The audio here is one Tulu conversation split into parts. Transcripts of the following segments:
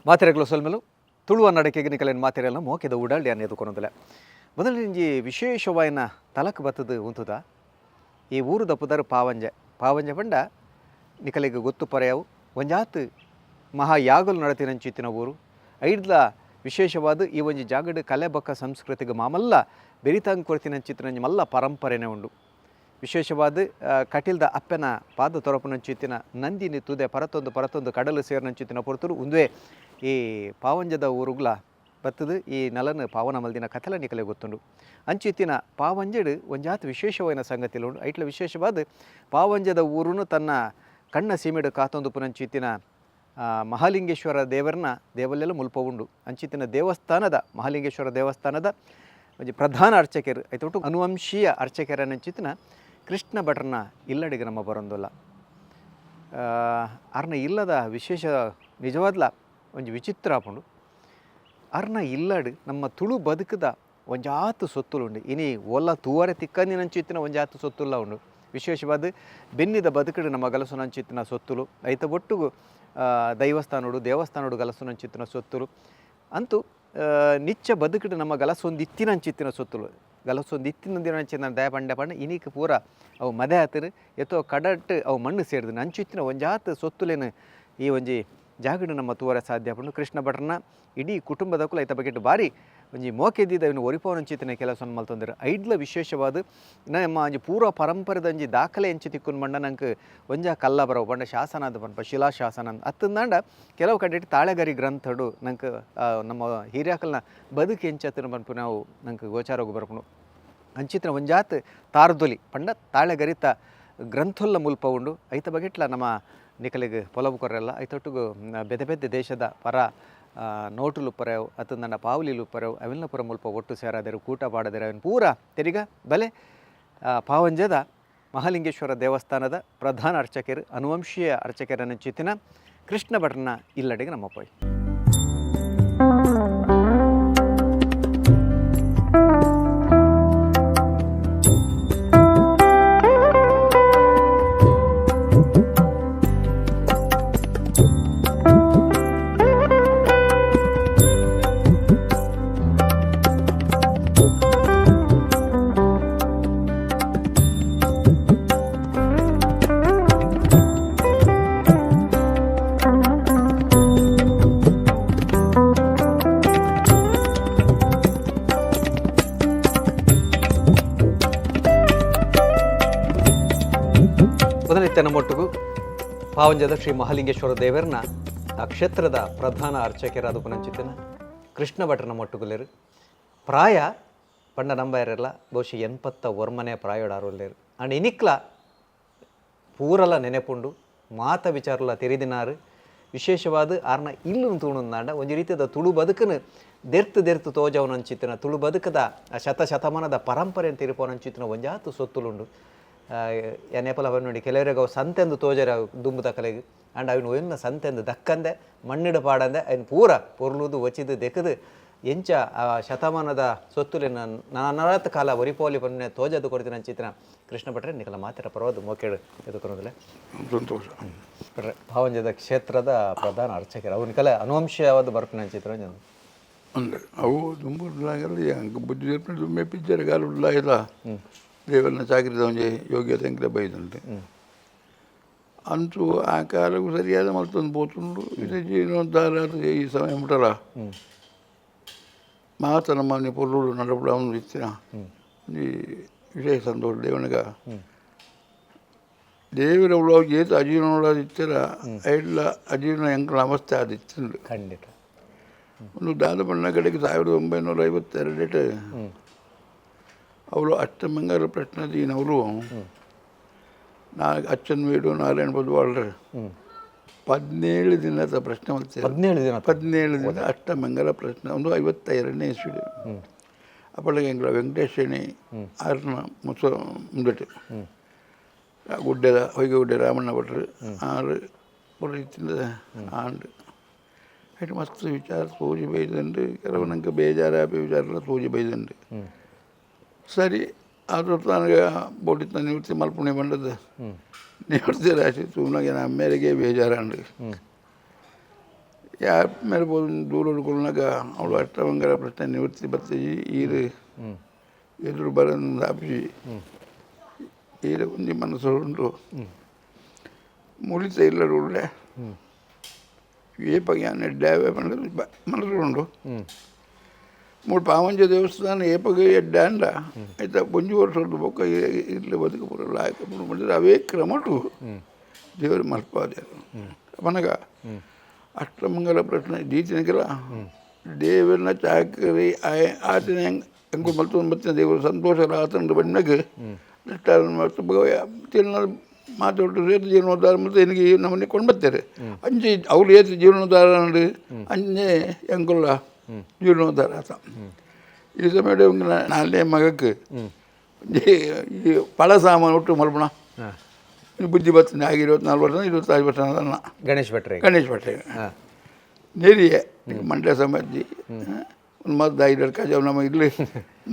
ಮಾತೆರೆಗ್ಲ ಸೊಲ್ಮೆಲು. ತುಳುವ ನಡಕೆಗೆ ನಿಕಲೆನ್ ಮಾತೆರೆಲ್ಲ ಮೋಕೆದ ಉಡಲ್ಡ್ ಯಾನ್ ಎದುಕೊನೊಂದುಲ್ಲೆ. ಮೊದಲನೆಂಜಿ ವಿಶೇಷವಾಯಿನ ತಲಕ್ ಬತ್ತುದು ಉಂತುದ. ಈ ಊರುದ ಪುದರ್ ಪಾವಂಜೆ. ಪಾವಂಜೆ ಪಂಡ ನಿಕಲೆಗ್ ಗೊತ್ತು ಪರೆಯವು. ಒಂಜಾತ್ ಮಹಾ ಯಾಗಲು ನಡತಿನಂಚಿತ್ತಿನ ಊರು. ಐಡ್ಲ ವಿಶೇಷವಾದ ಈ ಒಂಜಿ ಜಾಗಡ್ ಕಲೆ ಬೊಕ್ಕ ಸಂಸ್ಕೃತಿಗೆ ಮಾಮಲ್ಲ ಬೆರಿತಾಂಗ್ ಕೊರ್ತಿನಂಚಿತ್ತಿನ ಮಲ್ಲ ಪರಂಪರೆನೇ ಉಂಡು. ವಿಶೇಷವಾದ ಕಟಿಲ್ದ ಅಪ್ಪೆನ ಪಾದ ತೊರಪುನಂಚಿತ್ತಿನ ನಂದಿನಿ ತುದೆ ಪರತೊಂದು ಪರತೊಂದು ಕಡಲು ಸೇರಿನಂಚಿತ್ತಿನ ಪೊರ್ತುಡು ಉಂದುವೇ ಈ ಪಾವಂಜದ ಊರುಗ್ಲ ಬತ್ತದು ಈ ನಲನ ಪಾವನ ಮಲ್ದಿನ ಕಥೆಲ ನಿಕಲೆ ಗೊತ್ತುಂಡು. ಅಂಚಿತ್ತಿನ ಪಾವಂಜೆಡು ಒಂಜಾತ್ ವಿಶೇಷವಾಯಿನ ಸಂಗತಿಲು ಉಂಡು. ಐಟ್ಲ ವಿಶೇಷವಾದ ಪಾವಂಜದ ಊರುನು ತನ್ನ ಕಣ್ಣ ಸೀಮೆಡು ಕಾತೊಂದು ಪುನಂಚಿತ್ತಿನ ಮಹಾಲಿಂಗೇಶ್ವರ ದೇವರನ ದೇವಲ್ಯಲ ಮುಲ್ಪ ಉಂಡು. ಅಂಚಿತ್ತಿನ ದೇವಸ್ಥಾನದ ಮಹಾಲಿಂಗೇಶ್ವರ ದೇವಸ್ಥಾನದ ಒಂಜಿ ಪ್ರಧಾನ ಅರ್ಚಕರು ಐತೊಟ್ಟು ಅನುವಂಶೀಯ ಅರ್ಚಕರನಂಚಿತ್ತಿನ ಕೃಷ್ಣ ಭಟ್ರನ ಇಲ್ಲಡಿಗೆ ನಮ್ಮ ಬರೊಂದುಲ್ಲ. ಅರ್ನ ಇಲ್ಲದ ವಿಶೇಷ ನಿಜವಾದ್ಲ ಒಂಜಿ ವಿಚಿತ್ರ ಆಪುಂಡು. ಅರ್ನ ಇಲ್ಲಡು ನಮ್ಮ ತುಳು ಬದುಕುದ ಒಂಜಾತು ಸೊತ್ತುಲು ಉಂಡು. ಇನಿ ಓಲ ತೂವರೆ ತಿಕ್ಕಂದಿನಂಚಿತ್ತಿನ ಒಂಜಾತು ಸೊತ್ತುಲ್ಲ ಉಂಡು. ವಿಶೇಷವಾದ ಬೆನ್ನಿದ ಬದುಕುಡು ನಮ್ಮ ಗಲಸುನಂಚಿತ್ತಿನ ಸೊತ್ತುಲು, ಐತ ಒಟ್ಟುಗು ದೈವಸ್ಥಾನೋಡು ದೇವಸ್ಥಾನೋಡು ಗಲಸುನಂಚಿತ್ತಿನ ಸೊತ್ತುಲು, ಅಂತೂ ನಿಚ್ಚ ಬದುಕುಡು ನಮ್ಮ ಗಲಸೊಂದಿತ್ತಿನಂಚಿತ್ತಿನ ಸೊತ್ತುಲು ಗಲಸೊಂದಿತ್ತಿನ ದಯ ಪಂಡ ಪಂಡ ಇನಿಕ್ ಪೂರ ಅವು ಮದೆ ಆತರು ಎತ್ತೋ ಕಡಟ್ ಅವು ಮಣ್ಣು ಸೇರಿದ ಅಂಚಿತ್ತಿನ ಒಂಜಾತ್ ಸೊತ್ತುಲೇನು ಈ ಒಂಜಿ ಜಾಗಡು ನಮ್ಮ ತೂವರೆ ಸಾಧ್ಯ ಆಪುಂಡು. ಕೃಷ್ಣ ಭಟ್ರನ ಇಡೀ ಕುಟುಂಬದಕುಲು ಐತ ಬಗೆಟ್ ಬಾರಿ ಒಂಜಿ ಮೋಕೆದಿದ್ದ ಅವಿನ ಒರಿಪವನಂಚಿತ್ತಿನ ಕೆಲಸವನ್ನು ಮಲ್ತೊಂದೆರ್. ಐಡ್ಲ ವಿಶೇಷವಾದ ನಮ್ಮ ಒಂಜಿ ಪೂರ್ವ ಪರಂಪರೆದ ಒಂಜಿ ದಾಖಲೆ ಎಂಚಿ ತಿಕ್ಕುನ್ ಪಂಡ ನಂಕ್ ಒಂಜ ಕಲ್ಲ ಬರವು ಪಂಡ ಶಾಸನ ಅದು ಪನ್ಪ ಶಿಲಾಶಾಸನ ಅತ್ತಂದಾಂಡ ಕೆಲವು ಕಡೆಟ್ ತಾಳೆಗರಿ ಗ್ರಂಥಡು ನಂಕ್ ನಮ್ಮ ಹಿರಿಯಾಕಲ್ನ ಬದುಕು ಎಂಚತ್ತಿನ ಪನ್ಪು ನಾವು ನಂಕ್ ಗೋಚಾರಗ್ ಬರ್ಪುಂಡು. ಅಂಚಿತ್ತಿನ ಒಂಜಾತ್ ತಾರ್ದೊಲಿ ಪಂಡ ತಾಳೆಗರಿತ ಗ್ರಂಥೊಲ್ಲ ಮುಲ್ಪ ಉಂಡು. ಐತ ಬಗೆಟ್ಲ ನಮ್ಮ ನಿಕಲೆಗ್ ಪೊಲಬು ಕೊರ್ರೆಲ್ಲ. ಐತೊಟ್ಟುಗು ಬೆದೆ ಬೆದೆ ದೇಶದ ಪರ ನೋಟುಲು ಪರೆವು ಅತ್ತಂದಂಡ ಪಾವಲಿಲು ಪರೆವು ಅವೆಲ್ಲ ಪೂರ ಮುಲ್ಪ ಒಟ್ಟು ಸೇರಾದರು ಕೂಟ ಪಾಡದೆರು ಅವೆನ್ ಪೂರ ತೆರಿಗ ಬಲೆ ಪಾವಂಜದ ಮಹಾಲಿಂಗೇಶ್ವರ ದೇವಸ್ಥಾನದ ಪ್ರಧಾನ ಅರ್ಚಕರು ಅನುವಂಶೀಯ ಅರ್ಚಕರನ್ನ ಕೃಷ್ಣ ಭಟ್ರನ ಇಲ್ಲಡೆಗೆ ನಮ್ಮ ಪೋಯ್. ಮೊದಲಿತ್ತೆ ನಮ್ಮೊಟ್ಟಿಗೂ ಪಾವಂಜದ ಶ್ರೀ ಮಹಾಲಿಂಗೇಶ್ವರ ದೇವರನ ಆ ಕ್ಷೇತ್ರದ ಪ್ರಧಾನ ಅರ್ಚಕರಾದ ಪುನಂಚಿತ್ತಿನ ಕೃಷ್ಣ ಭಟ್ರನ ಮೊಟ್ಟುಗುಲೇರು. ಪ್ರಾಯ ಪಂಡ ನಂಬಾಯರೆಲ್ಲ ಬಹುಶಃ 89 ಪ್ರಾಯೋಡಾರುಲ್ಲೇರು. ಅಂಡ್ ಇನಿಕ್ಲ ಪೂರಲ ನೆನೆಪುಂಡು ಮಾತ ವಿಚಾರಲ ತೆರಿದಿನಾರು. ವಿಶೇಷವಾದ ಆರ್ನ ಇಲ್ಲು ತೂಣುಂದಾಂಡ ಒಂಜಿ ರೀತಿಯ ತುಳು ಬದುಕನು ದೆರ್ತು ದೆರ್ತು ತೋಜವನಂಚಿತ್ತಿನ ತುಳು ಬದುಕದ ಶತ ಶತಮಾನದ ಪರಂಪರೆಯನ್ನು ತಿರುಪವನಂಚಿತ್ತಿನ ಒಂಜಾತು ಸೊತ್ತುಲುಂಡು. ಏಪಲ ನೋಡಿ ಕೆಲವರಿಗೆ ಅವು ಸಂತೆಂದು ತೋಜರ ದುಂಬು ತಕಲೆಗ್ ಆಂಡ ಅವಿನ ಒಯ್ನ ಸಂತೆಂದು ದಕ್ಕಂದೆ ಮಣ್ಣಿಡ ಪಾಡಂದೆ ಅಯಿನ್ ಪೂರ ಪೊರ್ಲುದು ಒಚಿದು ದೆಕದು ಎಂಚ ಆ ಶತಮಾನದ ಸೊತ್ತುಲೆನ ನಾನಾತ್ ಕಾಲ ಒರಿಪೋಲಿ ಪನ್ನೆ ತೋಜದು ಕೊರ್ತಿನಂಚಿತ್ತಿನ ಕೃಷ್ಣ ಭಟ್ರೆ ನಿಕಲ ಮಾತೆರ ಪರ್ವದ ಮೋಕೆಡು ಎದುಕೊನೊಂದುಲ್ಲೆ. ಸಂತೋಷ. ಭಟ್ರೆ, ಪಾವಂಜದ ಕ್ಷೇತ್ರದ ಪ್ರಧಾನ ಅರ್ಚಕರು ಅವು ನಿಕಲ ಅನುವಂಶೀಯವಾದ ಬರ್ಪಿನಂಚಿತ್ತಿನ ಅಂದೆ ಅವು ದುಂಬು ಬುದ್ಧಿ ದುಂಬೆ ಪಿಚ್ಚರ್ ಗಾಲ ದೇವರನ್ನ ಚಾಕರಿದ ಒಂಜಿ ಯೋಗ್ಯತೆ ಎಂಕ್ಲೆ ಬೈದುಂಡು. ಅಂತೂ ಆ ಕಾಲಕ್ಕೂ ಸರಿಯಾದ ಮಲ್ತೊಂದು ಪೋತುಂಡು. ಇದು ಜೀರ್ಣೋದ್ಧಾರ ಈ ಸಮಯ ಮುಟ್ಟಲ ಮಾತ ನಮ್ಮ ಪೊರ್ಲುಡು ನಡಪುಡ ಇತ್ತಿನ ಈ ವಿಶೇಷ ಸಂತೋಷ. ದೇವನಿಗ ದೇವರ ಉಳ್ಳಾಗ ಏತ್ ಅಜೀರ್ಣ ಇತ್ತರ ಐಡ್ಲ ಅಜೀರ್ಣ ಎಂಕಲ ಅವಸ್ಥೆ ಆದಿತ್ತುಂಡು. ಖಂಡಿತ. ಒಂದು ದಾದ ಬಣ್ಣ ಕಡೆಗೆ 1952 ಅವರು ಅಷ್ಟಮಂಗಲ ಪ್ರಶ್ನೆ ದೀನವರು ನಾ ಅಚ್ಚನ್ ವೀಡು ನಾರಾಯಣ ಬದುವಾಳ್ರು 17 ದಿನದ ಪ್ರಶ್ನೆ ಮಾಡ್ತಾರೆ. 17 ದಿನ? 17 ದಿನ ಅಷ್ಟಮಂಗಲ ಪ್ರಶ್ನೆ. ಒಂದು 52ನೇ ಇಸ್ವಿ. ಅಪ್ಪಳಿಗೆ ಎಂಗ್ಲ ವೆಂಕಟೇಶನಿ ಆರ್ನ ಮುಸ ಮುಂದಟ್ಟು ಗುಡ್ಡೆದ ಹೊಯ್ಗೆ ಗುಡ್ಡೆ ರಾಮಣ್ಣ ಭಟ್ರು ಆರು ಇತ್ತಿಂದ ಆಂಡ್ ಅಯ್ಟ್ ಮಸ್ತ್ ವಿಚಾರ ಸೂಜಿ ಬೈದುಂಡು. ಕೆಲವು ನಂಗೆ ಬೇಜಾರಾಪಿ ವಿಚಾರ ಸೂಜಿ ಬೈದುಂಡು. ಸರಿ, ಆದ್ರೂ ನನಗೆ ಬೋಟಿತ್ತ ನಿವೃತ್ತಿ ಮಲ್ಪುಣೆ ಬಂದದ್ದು. ನಿವೃತ್ತಿ ರಾಶಿ ತೂನಾಗ ಅಮ್ಮೇರಿಗೆ ಬೇಜಾರಂಡು. ಯಾರ ಮೇಲೆ ದೂರ ಕೊಲ್ನಾಗ ಅವಳು ಅಷ್ಟಮಂಗಲ ಪ್ರಶ್ನೆ ನಿವೃತ್ತಿ ಬತ್ತಿ ಈರು ಎದುರು ಬರನ್ನು ಆಪಿ ಈರ ಒಂಜಿ ಮನಸ್ಸು ಉಂಟು ಮುಳಿತ ಇಲ್ಲಡು ಉಳ್ಳೆ ಏಪಗೆ ಎಡ್ಡಾವೆ ಪಂಡ ಮನಸ್ಸು ಉಂಟು. ಮೂಳು ಪಾವಂಜ ದೇವಸ್ಥಾನ ಏಪಗೆ ಎಡ್ಡಾಂಡ ಆಯ್ತಾ ಒಂಜಿ ವರ್ಷದ ಬೊಕ್ಕ ಇರ್ಲಿ ಬದುಕು ಪೂರ ಲಾಯಕ ಮಾಡಿದ್ರೆ ಅವೇ ಕ್ರಮಟು ದೇವರು ಮಲ್ಪಾದೇರು ಮನಗ ಅಷ್ಟಮಂಗಲ ಪ್ರಶ್ನೆ ದೀತಿನಕೆಲ ದೇವರನ್ನ ಚಾಕರಿ ಆತನ ಹೆಂಗು ಮಲ್ತು ಬತ್ತಿನ ದೇವರು ಸಂತೋಷ ಆತನ ಬಣ್ಣಗೆ ತಿನ್ನ ಮಾತಾಡು ಸೇರ್ತು ಜೀರ್ಣೋದ್ಧಾರ ಮತ್ತು എനിക്ക് ನಮ್ಮನೆ ಕೊಂಡು ಬರ್ತಾರೆ ಅಂಚೆ ಅವ್ರು ಏತು ಜೀರ್ಣೋದ್ಧಾರ ಅಂಚೆ ಎಂಕುಲ್ಲ ಜೀರ್ಣೋದ್ಧಾರ ಆತ. ಈ ಸಮಯ ನಾಲ್ನೇ ಮಗಕ್ಕೆ ಈ ಪಳ ಸಾಮಾನು ಒಟ್ಟು ಮಲ್ಪಣ ಬುದ್ಧಿ ಬರ್ತದೆ ಆಗಿ 24 ವರ್ಷ 25 ವರ್ಷ ಅದನ್ನ ಗಣೇಶ್ ಭಟ್ರೆ ಗಣೇಶ್ ಭಟ್ರೆ ನೆರಿಯ ಮಂಡ್ಯ ಸಮಾಜಿ ಒಂದು ಮದ್ದು ಐದು ಕಾಜ ನಮ್ಮ ಇಲ್ಲಿ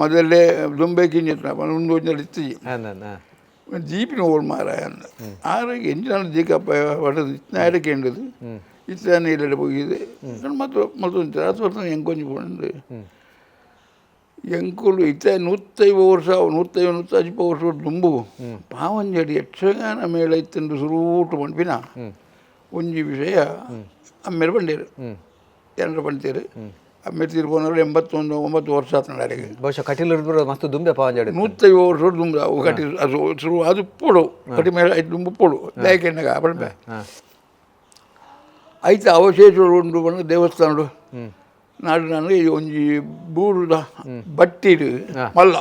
ಮೊದಲೇ ದುಂಬೆ ಕಿಂಜಿತ್ತು ಒಂದು ಒಂಜಲ್ಲಿ ಇತ್ತು ಜೀಪಿನ ಓಡ್ ಮಾರಾಯ ಅಂದ ಆರೋಗ್ಯ ಎಂಜಿನ ದೀಕಪ್ಪ ಹೊಡೆದು ಇತ್ತನಾಯರ ಕೇಂದ್ರದು ಇತ್ತಾನೆ ಇಲ್ಲಡೆ ಹೋಗಿದೆ ಮತ್ತು ಮತ್ತು ರಾತ್ರಿ ಹೆಂಗೊಂಜಿ ಪೋಂಡು ಎಂಕುಲು ಇತ್ತ 150 ವರ್ಷ 150 150 ವರ್ಷ ದುಂಬು ಪಾವಂಜಡಿ ಯಕ್ಷಗಾನ ಮೇಳ ಇತ್ತಂದು ಸುರೂಟು ಪನ್ಪಿನ ಒಂಜಿ ವಿಷಯ ಅಮ್ಮೇರು ಪಂಡೇರು ಜನರು ಪಂಡೇರು ಅಮ್ಮೇರು ತೀರ್ಪೋನವರು 81 9 ವರ್ಷ ಆತನಾರಿಗೆ. ಬಹುಶಃ ಕಟೀಲು ಮಸ್ತ್ ದುಂಬೆ ಪಾವಂಜಡಿ 150 ವರ್ಷ ದುಂಬು ಅವು ಕಟಿ ಅದು ಶುರು ಅದು ಪೋಡು ಕಟಿ ಮೇಳ ಐದು ದುಂಬು ಪೋಡು ದಾಯಕೆಣ್ಣಗ ಪಂಪೆ ಐತ ಅವಶೇಷಗಳು ಉಂಡು ಪಂಡ ದೇವಸ್ಥಾನಡು ನಾಡು ನನಗೆ ಒಂಜಿ ಬೂರುದ ಬಟ್ಟಿಡು ಮಲ್ಲ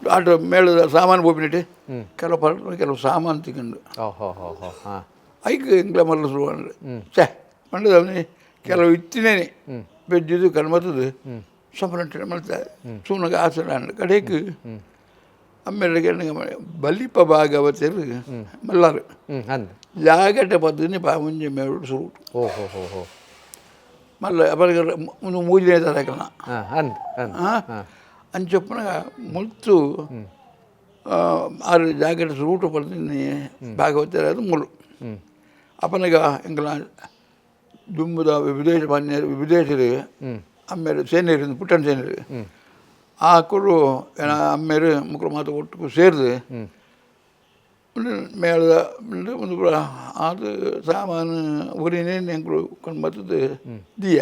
ಆಟ ಮೇಳದ ಸಾಮಾನು ಪೋಪಿನಿಟ್ಟು ಕೆಲವು ಪರ ಕೆಲವು ಸಾಮಾನು ತಿಕ್ಕೊಂಡು ಐಕ್ ಎಂಗ್ಲ ಮಲ್ಲ ಶುರು ಅಂದ್ರೆ ಛೇ ಪಂಡದ ಅವನಿ ಕೆಲವು ಇತ್ತಿನೇನೆ ಬೆಜ್ಜಿದು ಕಣ್ಮತ್ತದು ಸಂಪ್ರಂಟನೆ ಮಾಡ್ತಾರೆ ಸುಮ್ಮನೆ ಆಸನ ಅಂಡ್ ಕಡೆಕ್ ಅಮ್ಮೇಲೆ ಬಲಿಪ ಭಾಗವತರು ಮಲ್ಲಾರು ಜಾಗಟೆ ಪದ್ಧತಿ ಪಾವಂಜಿ ಮೇಳು ಶುರು ಮಲ್ಲ ಅಪರ ಒಂದು ಮೂಜನೇ ತರಕನ ಅಂಚೊಪ್ಪನ ಮುಲ್ತು ಆರು ಜಾಗಟೆ ಸುರುಟು ಪಡ್ತೀನಿ ಭಾಗವತರ ಅದು ಮುಳು ಅಪನಗ ಎಂಕಲ ದುಂಬುದ ವಿದೇಶ ಮಾನ್ಯ ವಿದೇಶರು ಅಮ್ಮೇರು ಸೇನೆಯರು ಪುಟ್ಟಣ ಸೇನೆಯರು ಆ ಕುರು ಅಮ್ಮೇರು ಮುಕ್ಕಳು ಮಾತು ಒಟ್ಟು ಸೇರಿದು ಮೇಳದ ಒಂದು ಪೂರ ಅದು ಸಾಮಾನು ಊರಿನೇ ಎಂಕುಲು ಕೊಂಡು ಬತ್ತದು ದಿಯ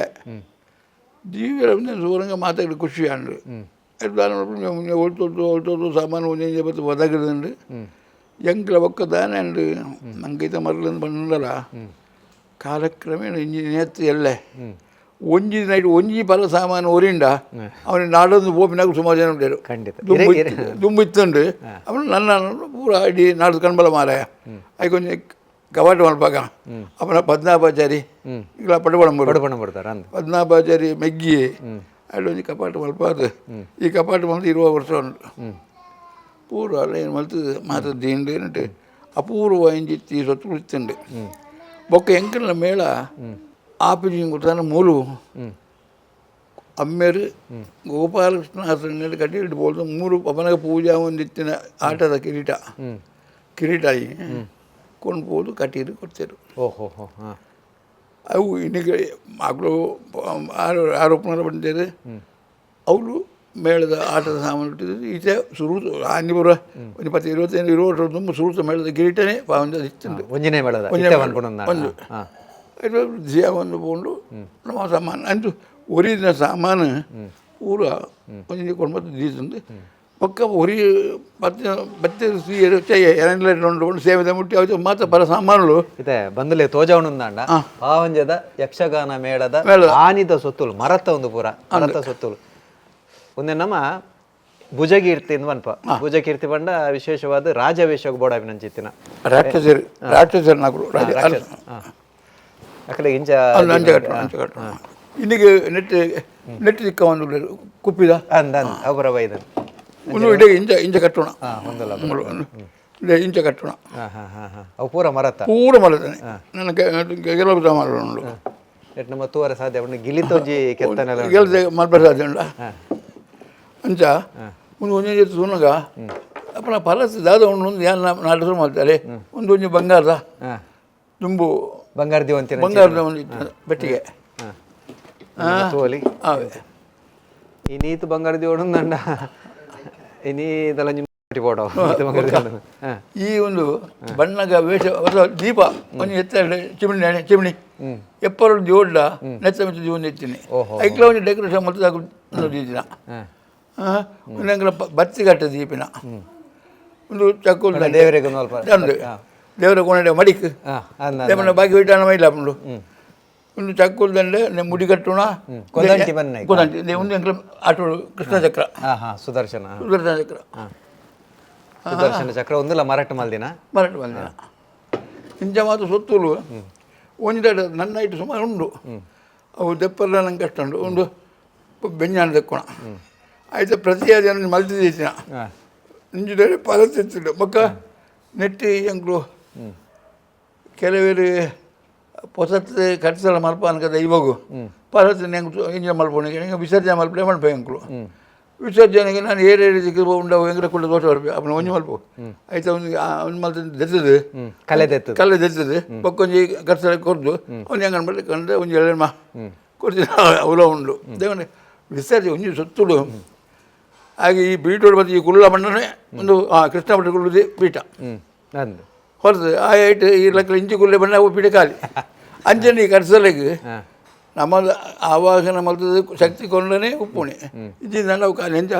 ದೀವಿರ ಸೂರಂಗ ಮಾತಾಡಿ ಖುಷಿ ಅಂಡು ಒಳ್ತೊತ್ತು ಒಳ್ತೊತ್ತು ಸಾಮಾನು ಒಂಜೊಂಜೆ ಬತ್ತು ಒದಗದುಂಡು ಎಂಕ್ಲ ಒಕ್ಕ ದಾನೆ ಅಂಡು ನಂಗೈತ ಮರಲಂದು ಬಂಡಲ ಕಾಲಕ್ರಮೇಣ ಇಂಜಿ ನೇತ್ತು ಎಲ್ಲೆ ಒಂಜಿ ನೈಟ್ ಒಂಜಿ ಪಲ ಸಾಮಾನು ಒರಿಂಡ ಅವನ ನಾಡೊಂದು ಪೋಪಿನಾಗ ಸುಮಾರು ಜನ ಉಂಟು ಖಂಡಿತ ದುಂಬು ಇತ್ತುಂಡು ಅವನು ನನ್ನ ಪೂರ ಇಡೀ ನಾಡ್ದು ಕಣ್ಬಲ ಮಾರಾಯ ಐಕೊಂಜಿ ಕವಾಟ ಮಲ್ಪಾಗ ಅವನ ಪದ್ಮನಾಭಾಚಾರಿ ಇಲ್ಲ ಪಡುಬಣ ಪಡುಬಣ ಬರ್ತಾರೆ ಅಂದ್ ಪದ್ಮನಾಭಾಚಾರಿ ಮೆಗ್ಗಿ ಅಲ್ಲಿ ಒಂಜಿ ಕಪಾಟ ಮಲ್ಪಾದು ಈ ಕಪಾಟ ಮಲ್ತು 20 ವರ್ಷ ಉಂಟು ಪೂರ ಅಲ್ಲ ಏನು ಮಲ್ತದೆ ಮಾತ್ರ ದಿಂಡು ಏನುಂಟು ಅಪೂರ್ವ ಇಂಜಿತ್ತಿ ಸೊತ್ತು ಇತ್ತುಂಡು ಬೊಕ್ಕ ಎಂಕಲ್ನ ಮೇಳ ಆಪಿಜಿ ಗೊತ್ತಾನ ಮೂಲು ಅಮ್ಮೇರು ಗೋಪಾಲಕೃಷ್ಣ ಆಸನ ಕಟ್ಟಿ ಬೋಲ್ದು ಮೂರು ಪವನಗ ಪೂಜಾ ಒಂದಿತ್ತಿನ ಆಟದ ಕಿರೀಟ ಕಿರೀಟ ಕೊಂಡು ಹೋದು ಕಟೀರು ಕೊಡ್ತೇರು. ಓಹೋ ಹೋ ಅವು ಇನ್ನೀಗ ಮಕ್ಕಳು ಆರೋಪಣ ಬಂದಿದ್ದಾರೆ ಅವರು ಮೇಳದ ಆಟದ ಸಾಮಾನು ಇಟ್ಟಿದ್ದು ಈಚೆ ಸುರು ಆನಿ ಬರುವ ಒಂದು 10 25 20 ವರ್ಷ ತುಂಬ ಸುರುತ ಮೇಳದ ಕಿರೀಟನೇ ಪಾವಂಜ ಇತ್ತುಂಡು ಒಂಜಿನೇ ಮೇಳದ ಒಂದು ಜಿಯ ಒಂದು ಪೋಂಡು ನಮ್ಮ ಸಾಮಾನು ಅಂಚು ಒರಿನ ಸಾಮಾನು ಪೂರ ಒಂಜಿ ಕೊಂಡು ಬತ್ತು ದೀತುಂಡು ಪಕ್ಕ ಒರಿ ಬತ್ತೆ ಬತ್ತೆ ಸೀರೆ ಚಯ್ಯ ಉಂಡು ಸೇವೆದ ಮುಟ್ಟಿ ಅವು ಮಾತ್ರ ಪರ ಸಾಮಾನುಲು ಇದೆ ಬಂದುಲೆ ತೋಜವಣುಂದಾಂಡ ಪಾವಂಜದ ಯಕ್ಷಗಾನ ಮೇಳದ ಆನಿದ ಸೊತ್ತುಲು ಮರತ ಒಂದು ಪೂರ ಮರತ ಸೊತ್ತುಲು ಒಂದೇ ನಮ್ಮ ಭುಜಕೀರ್ತಿ ಅನ್ಪ ಭುಜಕೀರ್ತಿ ಪಂಡ ವಿಶೇಷವಾದ ರಾಜವೇಷ ಬೋಡಾಪಿನಂಚಿತ್ತಿನ ರಾಕ್ಷಸರು ರಾಕ್ಷಸರು ನಾಕುಲು ರಾಜ ಅಕಲೆ ಇಂಚ ಅಂಚ ಕಟ್ಟು ಅಂಚ ಕಟ್ಟು ಇನ್ನಿಗೆ ನೆಟ್ ನೆಟ್ ದಿಕ್ಕ ಒಂದು ಕುಪ್ಪಿದ ಅಂದ ಅಂದ ಅವರ ಬೈದ ಒಂದು ಇಡೀ ಇಂಚ ಇಂಚ ಕಟ್ಟೋಣ ಇಂಚ ಕಟ್ಟೋಣ ಅವು ಪೂರ ಮರತ ಪೂರ ಮರತಾನೆ ನನ್ನ ಕೆಲವು ಸಾಮಾನು ಉಂಟು ನೆಟ್ ನಮ್ಮ ತೂವರ ಸಾಧ್ಯ ಉಂಟು ಗಿಲಿತೊಂಜಿ ಕೆತ್ತನೆಲ್ಲ ಗೆಲ್ದೆ ಮಲ್ಪ ಸಾಧ್ಯ ಉಂಟ ಅಂಚ ಒಂದು ಒಂಜೊಂಜಿ ಸುನಗ ಅಪ್ಪನ ಪಲಸ್ ದಾದ ಉಂಡು ಒಂದು ಯಾನ್ ನಾಟಕ ಮಾಡ್ತಾರೆ ಒಂದು ಒಂಜಿ ಬಂಗಾರದ ದುಂಬು ಬಂಗಾರ ದಿವಂತಿನ ಬಂಗಾರದ ಒಂದು ಇತ್ತು ಪೆಟ್ಟಿಗೆ. ತೋಲಿ. ಆವೆ. ಈ ನೀತು ಬಂಗಾರ ದಿವಡುಂದಂಡ ಇನಿ ಇದೆಲ್ಲ ಪೋಡೋ ಬಂಗಾರ ದಿವಡು. ಈ ಒಂದು ಬಣ್ಣಗ ವೇಷ ಹೊಸ ದೀಪ ಒಂದು ಎತ್ತ ಚಿಮಣಿ ಚಿಮಣಿ ಎಪ್ಪರು ಜೋಡ್ಲ ನೆತ್ತ ಮೆತ್ತ ಜೀವನ ಎತ್ತೀನಿ. ಓಹೋ. ಐಕ್ಲ ಒಂದು ಡೆಕೋರೇಷನ್ ಮತ್ತು ದೀಪಿನ ಒಂದಂಗ್ಲ ಬತ್ತಿಗಟ್ಟ ದೀಪಿನ ಒಂದು ಚಕ್ಕು ದೇವರಿಗೆ ಒಂದು ಅಲ್ಪ ಅಂದು ದೇವರ ಕೋಣೆ ಮಡಿಕ್ ಅಂದ ದೇವನ ಬಾಕಿ ಹೋಯ್ಟಾನ ಮೈಲ ಉಂಡು ಒಂದು ಚಕ್ಕುಲ್ ದಂಡೆ ಮುಡಿ ಕಟ್ಟುಣ. ಕೊದಂಟಿ ಬನ್ನ. ಕೊದಂಟಿ ಒಂದು ಎಂಕ್ಲ ಆಟೋ ಕೃಷ್ಣ ಚಕ್ರ. ಹಾಂ ಹಾಂ ಸುದರ್ಶನ. ಸುದರ್ಶನ ಚಕ್ರ. ಸುದರ್ಶನ ಚಕ್ರ ಒಂದುಲ ಮಾರಾಟ ಮಲ್ದಿನ. ಮಾರಾಟ ಬಂದಿನ. ಇಂಚ ಮಾತು ಸೊತ್ತುಲು ಒಂಜೆರಡು ನನ್ನ ಇಟ್ಟು ಸುಮಾರು ಉಂಡು. ಅವು ದೆಪ್ಪಲ್ಲ ನಂಗೆ ಕಷ್ಟ ಉಂಡು. ಒಂದು ಬೆಂಜಾನ ದಕ್ಕೋಣ ಆಯ್ತು. ಪ್ರತಿಯಾದ ಮಲ್ತಿದ್ದೀನ ಇಂಜಿನಿಯರ್ ಪರತಿತ್ತಿಲ್ಲ ಬೊಕ್ಕ ನೆಟ್ಟಿ ಎಂಕ್ಲು ಕೆಲವರು ಪೊಸತ್ ಕಟ್ಸಲ ಮಲ್ಪ ಅನ್ಕದ. ಇವಾಗ ಪರತ್ ಎಂಕ್ ಇಂಜಿನ ಮಲ್ಪೋಣಿಗೆ ಎಂಕ್ ವಿಸರ್ಜನೆ ಮಲ್ಪಲೆ ಮಲ್ಪ. ಎಂಕ್ಲು ವಿಸರ್ಜನೆಗೆ ನಾನು ಏರು ಏರು ದಿಕ್ಕು ಉಂಡವು. ಎಂಗ್ರ ಕೂಡ ದೋಷ ಬರ್ಪೆ ಅಪ್ಪನ ಒಂಜಿ ಮಲ್ಪ ಆಯ್ತು. ಒಂದು ಒಂದು ಮಲ್ತ ದೆತ್ತದು. ಕಲೆ ದೆತ್ತದು. ಕಲ್ಲು ದೆತ್ತದು ಬೊಕ್ಕೊಂಜಿ ಕಟ್ಸಲ ಕೊರ್ದು ಅವ್ನು ಹೆಂಗೆ ಅನ್ಬಲ್ಲಿ ಕಂಡ್ರೆ ಒಂಜಿ ಎಳೆಮ ಕೊಡ್ತೀನಿ. ಅವಲ ಉಂಡು ದೇವನೇ ವಿಸರ್ಜನೆ ಒಂಜಿ ಸೊತ್ತುಡು. ಹಾಗೆ ಈ ಪೀಠೋಡು ಮತ್ತು ಈ ಕುಲ್ಲ ಮಣ್ಣನೇ ಒಂದು ಕೃಷ್ಣ ಭಟ್ಟ ಕುಲ್ಲುದಿ ಪೀಠ. ಅಂದು ಹೊರತು ಆ ಐಟ್ ಈ ಲೆಕ್ಕ ಇಂಚು ಕುಲ್ಲೆ ಬಣ್ಣ ಅವು ಪೀಠ ಖಾಲಿ. ಅಂಚನೆ ಈ ಕಟ್ಸಲೆಗ್ ನಮ್ಮ ಆವಾಹನ ಮಲ್ತದ ಶಕ್ತಿ ಕೊಂಡನೆ ಉಪ್ಪುಣೆ ಇಜ್ಜಿ ನಾವು ಖಾಲಿ. ಎಂಚ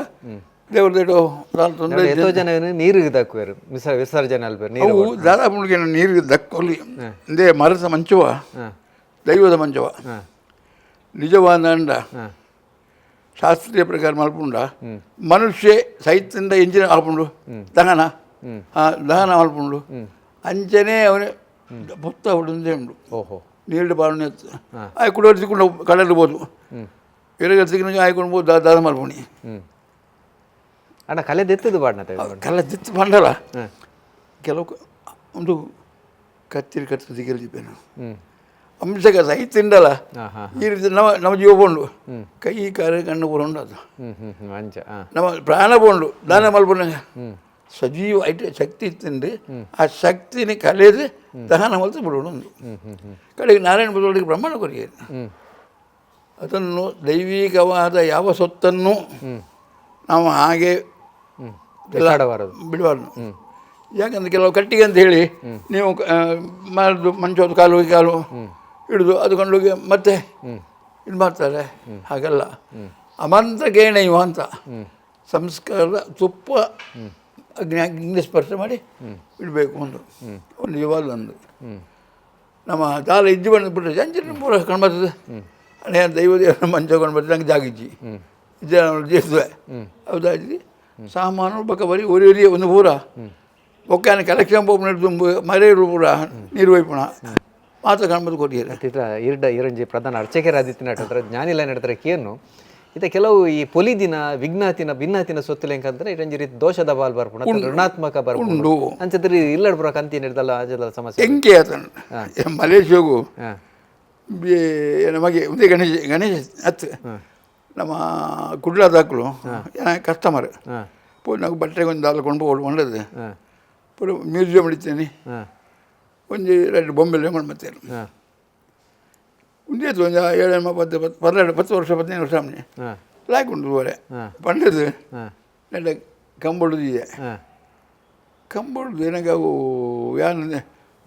ದೇವ್ರ ದೇಟೋ ದಾಲ ತೊಂದರೆ. ಎತ್ತೋ ಜನ ನೀರಿಗೆ ದಕ್ಕುವೆರು ವಿಸರ್ಜನೆ ಅಲ್ಪೇರು ನೀರು. ಅವು ದಾದಾ ಮುಳುಗಿನ ನೀರಿಗೆ ದಕ್ಕೊಲಿ ಅಂದೇ ಮರದ ಮಂಚುವ ದೈವದ ಮಂಚುವ ನಿಜವಾದ ಅಂಡ ಶಾಸ್ತ್ರೀಯ ಪ್ರಕಾರ ಮಲ್ಪುಂಡ ಮನುಷ್ಯ ಸೈತ್ಯದಿಂದ ಇಂಜಿನ ಆಪುಂಡು ದಹನ ದಹನ ಮಲ್ಪುಂಡು. ಅಂಚನೆ ಅವನು ಪುತ್ತ ಹುಡುಂದೇ ಉಂಡು. ಓಹೋ. ನೀರು ಬಾಳು ಆಯ್ ಕುಡೋರು ಸಿಕ್ಕೊಂಡು ಕಡಲು ಬೋದು ಇರಗ ಸಿಕ್ಕ ಆಯ್ಕೊಂಡು ಬೋದು ದಾದ ಮಲ್ಪುಣಿ. ಅಣ್ಣ ಕಲೆ ದೆತ್ತದು ಬಾಡ್ನ. ಕಲ್ಲ ದಿತ್ತು ಬಂಡಲ ಕೆಲವು ಒಂದು ಕತ್ತಿರಿ ಕತ್ತು ದಿಗಲ್ದಿಪ್ಪೇನು ಅಂಶಕ ಸಹಿತ ಉಂಡಲ್ಲ. ಹಾಂ ಹಾಂ ಈ ರೀತಿ ನಮ್ಮ ನಮ್ಮ ಜೀವ ಪೋಂಡು ಕೈ ಕಾಲು ಕಣ್ಣು ಪೂರ ಉಂಡು ಅದು. ಹ್ಞೂ ಹ್ಞೂ ಹ್ಞೂ ಅಂಚ ಹಾಂ. ನಮ್ಮ ಪ್ರಾಣ ಪೋಂಡು ದಾನ ಮಲ್ಪುನ ಸಜೀವ ಐಟ್ ಶಕ್ತಿ ಇತ್ತಿಂದು ಆ ಶಕ್ತಿని ಕಲೆದು ದಹನ ಮಲ್ತು ಬಿಡೋಣ ಒಂದು ಕಡೆಗೆ ನಾರಾಯಣ ಬುದ್ಧರಿಗೆ ಬ್ರಹ್ಮಣ ಕೊರಿಯರು. ಅದನ್ನು ದೈವಿಕವಾದ ಯಾವ ಸೊತ್ತನ್ನು ನಾವು ಹಾಗೆ ಬಿಸಾಡಬಾರದು. ಬಿಡಬಾರ್ದು. ಯಾಕಂದ್ರೆ ಕೆಲವು ಕಟ್ಟಿಗೆ ಅಂತ ಹೇಳಿ ನೀವು ಮಾಡಿದ್ದು ಮಂಚೋದು ಕಾಲು ಕಾಲು ಹಿಡಿದು ಅದು ಕೊಂಡೋಗಿ ಮತ್ತೆ ಇದು ಮಾಡ್ತಾರೆ. ಹಾಗಲ್ಲ, ಅಮಂತ್ರಕೇಣೈವ ಅಂತ ಸಂಸ್ಕಾರದ ತುಪ್ಪ ಅಗ್ನಿ ಅಗ್ನಿ ಸ್ಪರ್ಶ ಮಾಡಿ ಇಡಬೇಕು. ಒಂದು ಒಂದು ಇವಾಗ ಒಂದು ನಮ್ಮ ದಾಲ ಇಜ್ಜಿ ಬಂದು ಬಿಟ್ಟರೆ ಜಂಜಿನ ಪೂರ ಕಂಡ್ಬರ್ತದೆ. ಅಣ್ಣ ದೈವ ದೇವರ ಮಂಚ ಕೊಂಡು ಬರ್ತದೆ. ನಂಗೆ ಜಾಗಿಜ್ಜಿ ಇಜ್ಜಿ ಜೇಸುವೆ ಹೌದಾಗಿ ಸಾಮಾನು ಬಕ್ಕ ಬರೀ ಒರಿ ಒರಿ ಒಂದು ಪೂರ ಒಕ್ಕಾನ ಕಲೆಕ್ಷನ್ ಪೋಪುನ ತುಂಬ ಮರೆ ಪೂರ ನೀರು ಒಯ್ಪುಣ ಮಾತ್ರ ಕಾಣ್ಬೋದು ಕೊಟ್ಟಿದ್ದಾರೆ. ಇತ್ರ ಇರ್ಡ ಇರಂಜಿ ಪ್ರಧಾನ ಅರ್ಚಕರ ಆದಿತ್ಯ ಜ್ಞಾನಿಲ ನಡ್ತಾರೆ ಕೇನು ಇತ್ತ ಕೆಲವು ಈ ಪೊಲಿದಿನ ವಿಘ್ನಾತಿನ ಭಿನ್ನಾತಿನ ಸೊತ್ತುಲೆ ಎಂಕಂದ್ರೆ ಇರಂಜಿ ರೀತಿ ದೋಷದ ಬಾಲ್ ಬರ್ಪುಣ ಅಥವಾ ಋಣಾತ್ಮಕ ಬರ್ಪುಂಡು. ಉಂಡು. ಅಂಚದ್ರಿ ಇಲ್ಲಡ್ ಪುರ ಕಂತಿ ನೀಡ್ದಲ್ಲ ಅಂಚದಲ್ಲ ಸಮಸ್ಯೆ. ಎಂಕೆ ಆತನು ಮಲೇಷ್ಯಾಗು ನಮಗೆ ಉದಯ ಗಣೇಶ ಗಣೇಶ ಹತ್ತು ನಮ್ಮ ಕುಡ್ಲದಾಕ್ಲು ಕಸ್ಟಮರ್ ಪೋ ನಾವು ಬಟ್ಟೆಗೆ ಒಂದು ದಾಲ ಕೊಂಡು ಹೋಗಿ ಒಳ್ಳೇದು ಪೂರ ಮ್ಯೂಸಿಯಂ ಹಿಡಿತೇನೆ. ಒಂಜಿ ಎರಡು ಬೊಂಬೆಲೆ ಕೊಂಡು ಮತ್ತೆ ಒಂದೇ ಒಂದು ಏಳು ಪತ್ತು ಪತ್ತು 12 10 ವರ್ಷ 15 ವರ್ಷ ಆಮೇಲೆ ಲಾಯ್ಕ್ ಉಂಟು ವರೆ ಪಂಡದು ನೆಡ್ಡ ಕಂಬೊಡುದಿದೆ ಕಂಬೊಡುದು ಏನಕ್ಕೆ ಅವು ಯಾನ್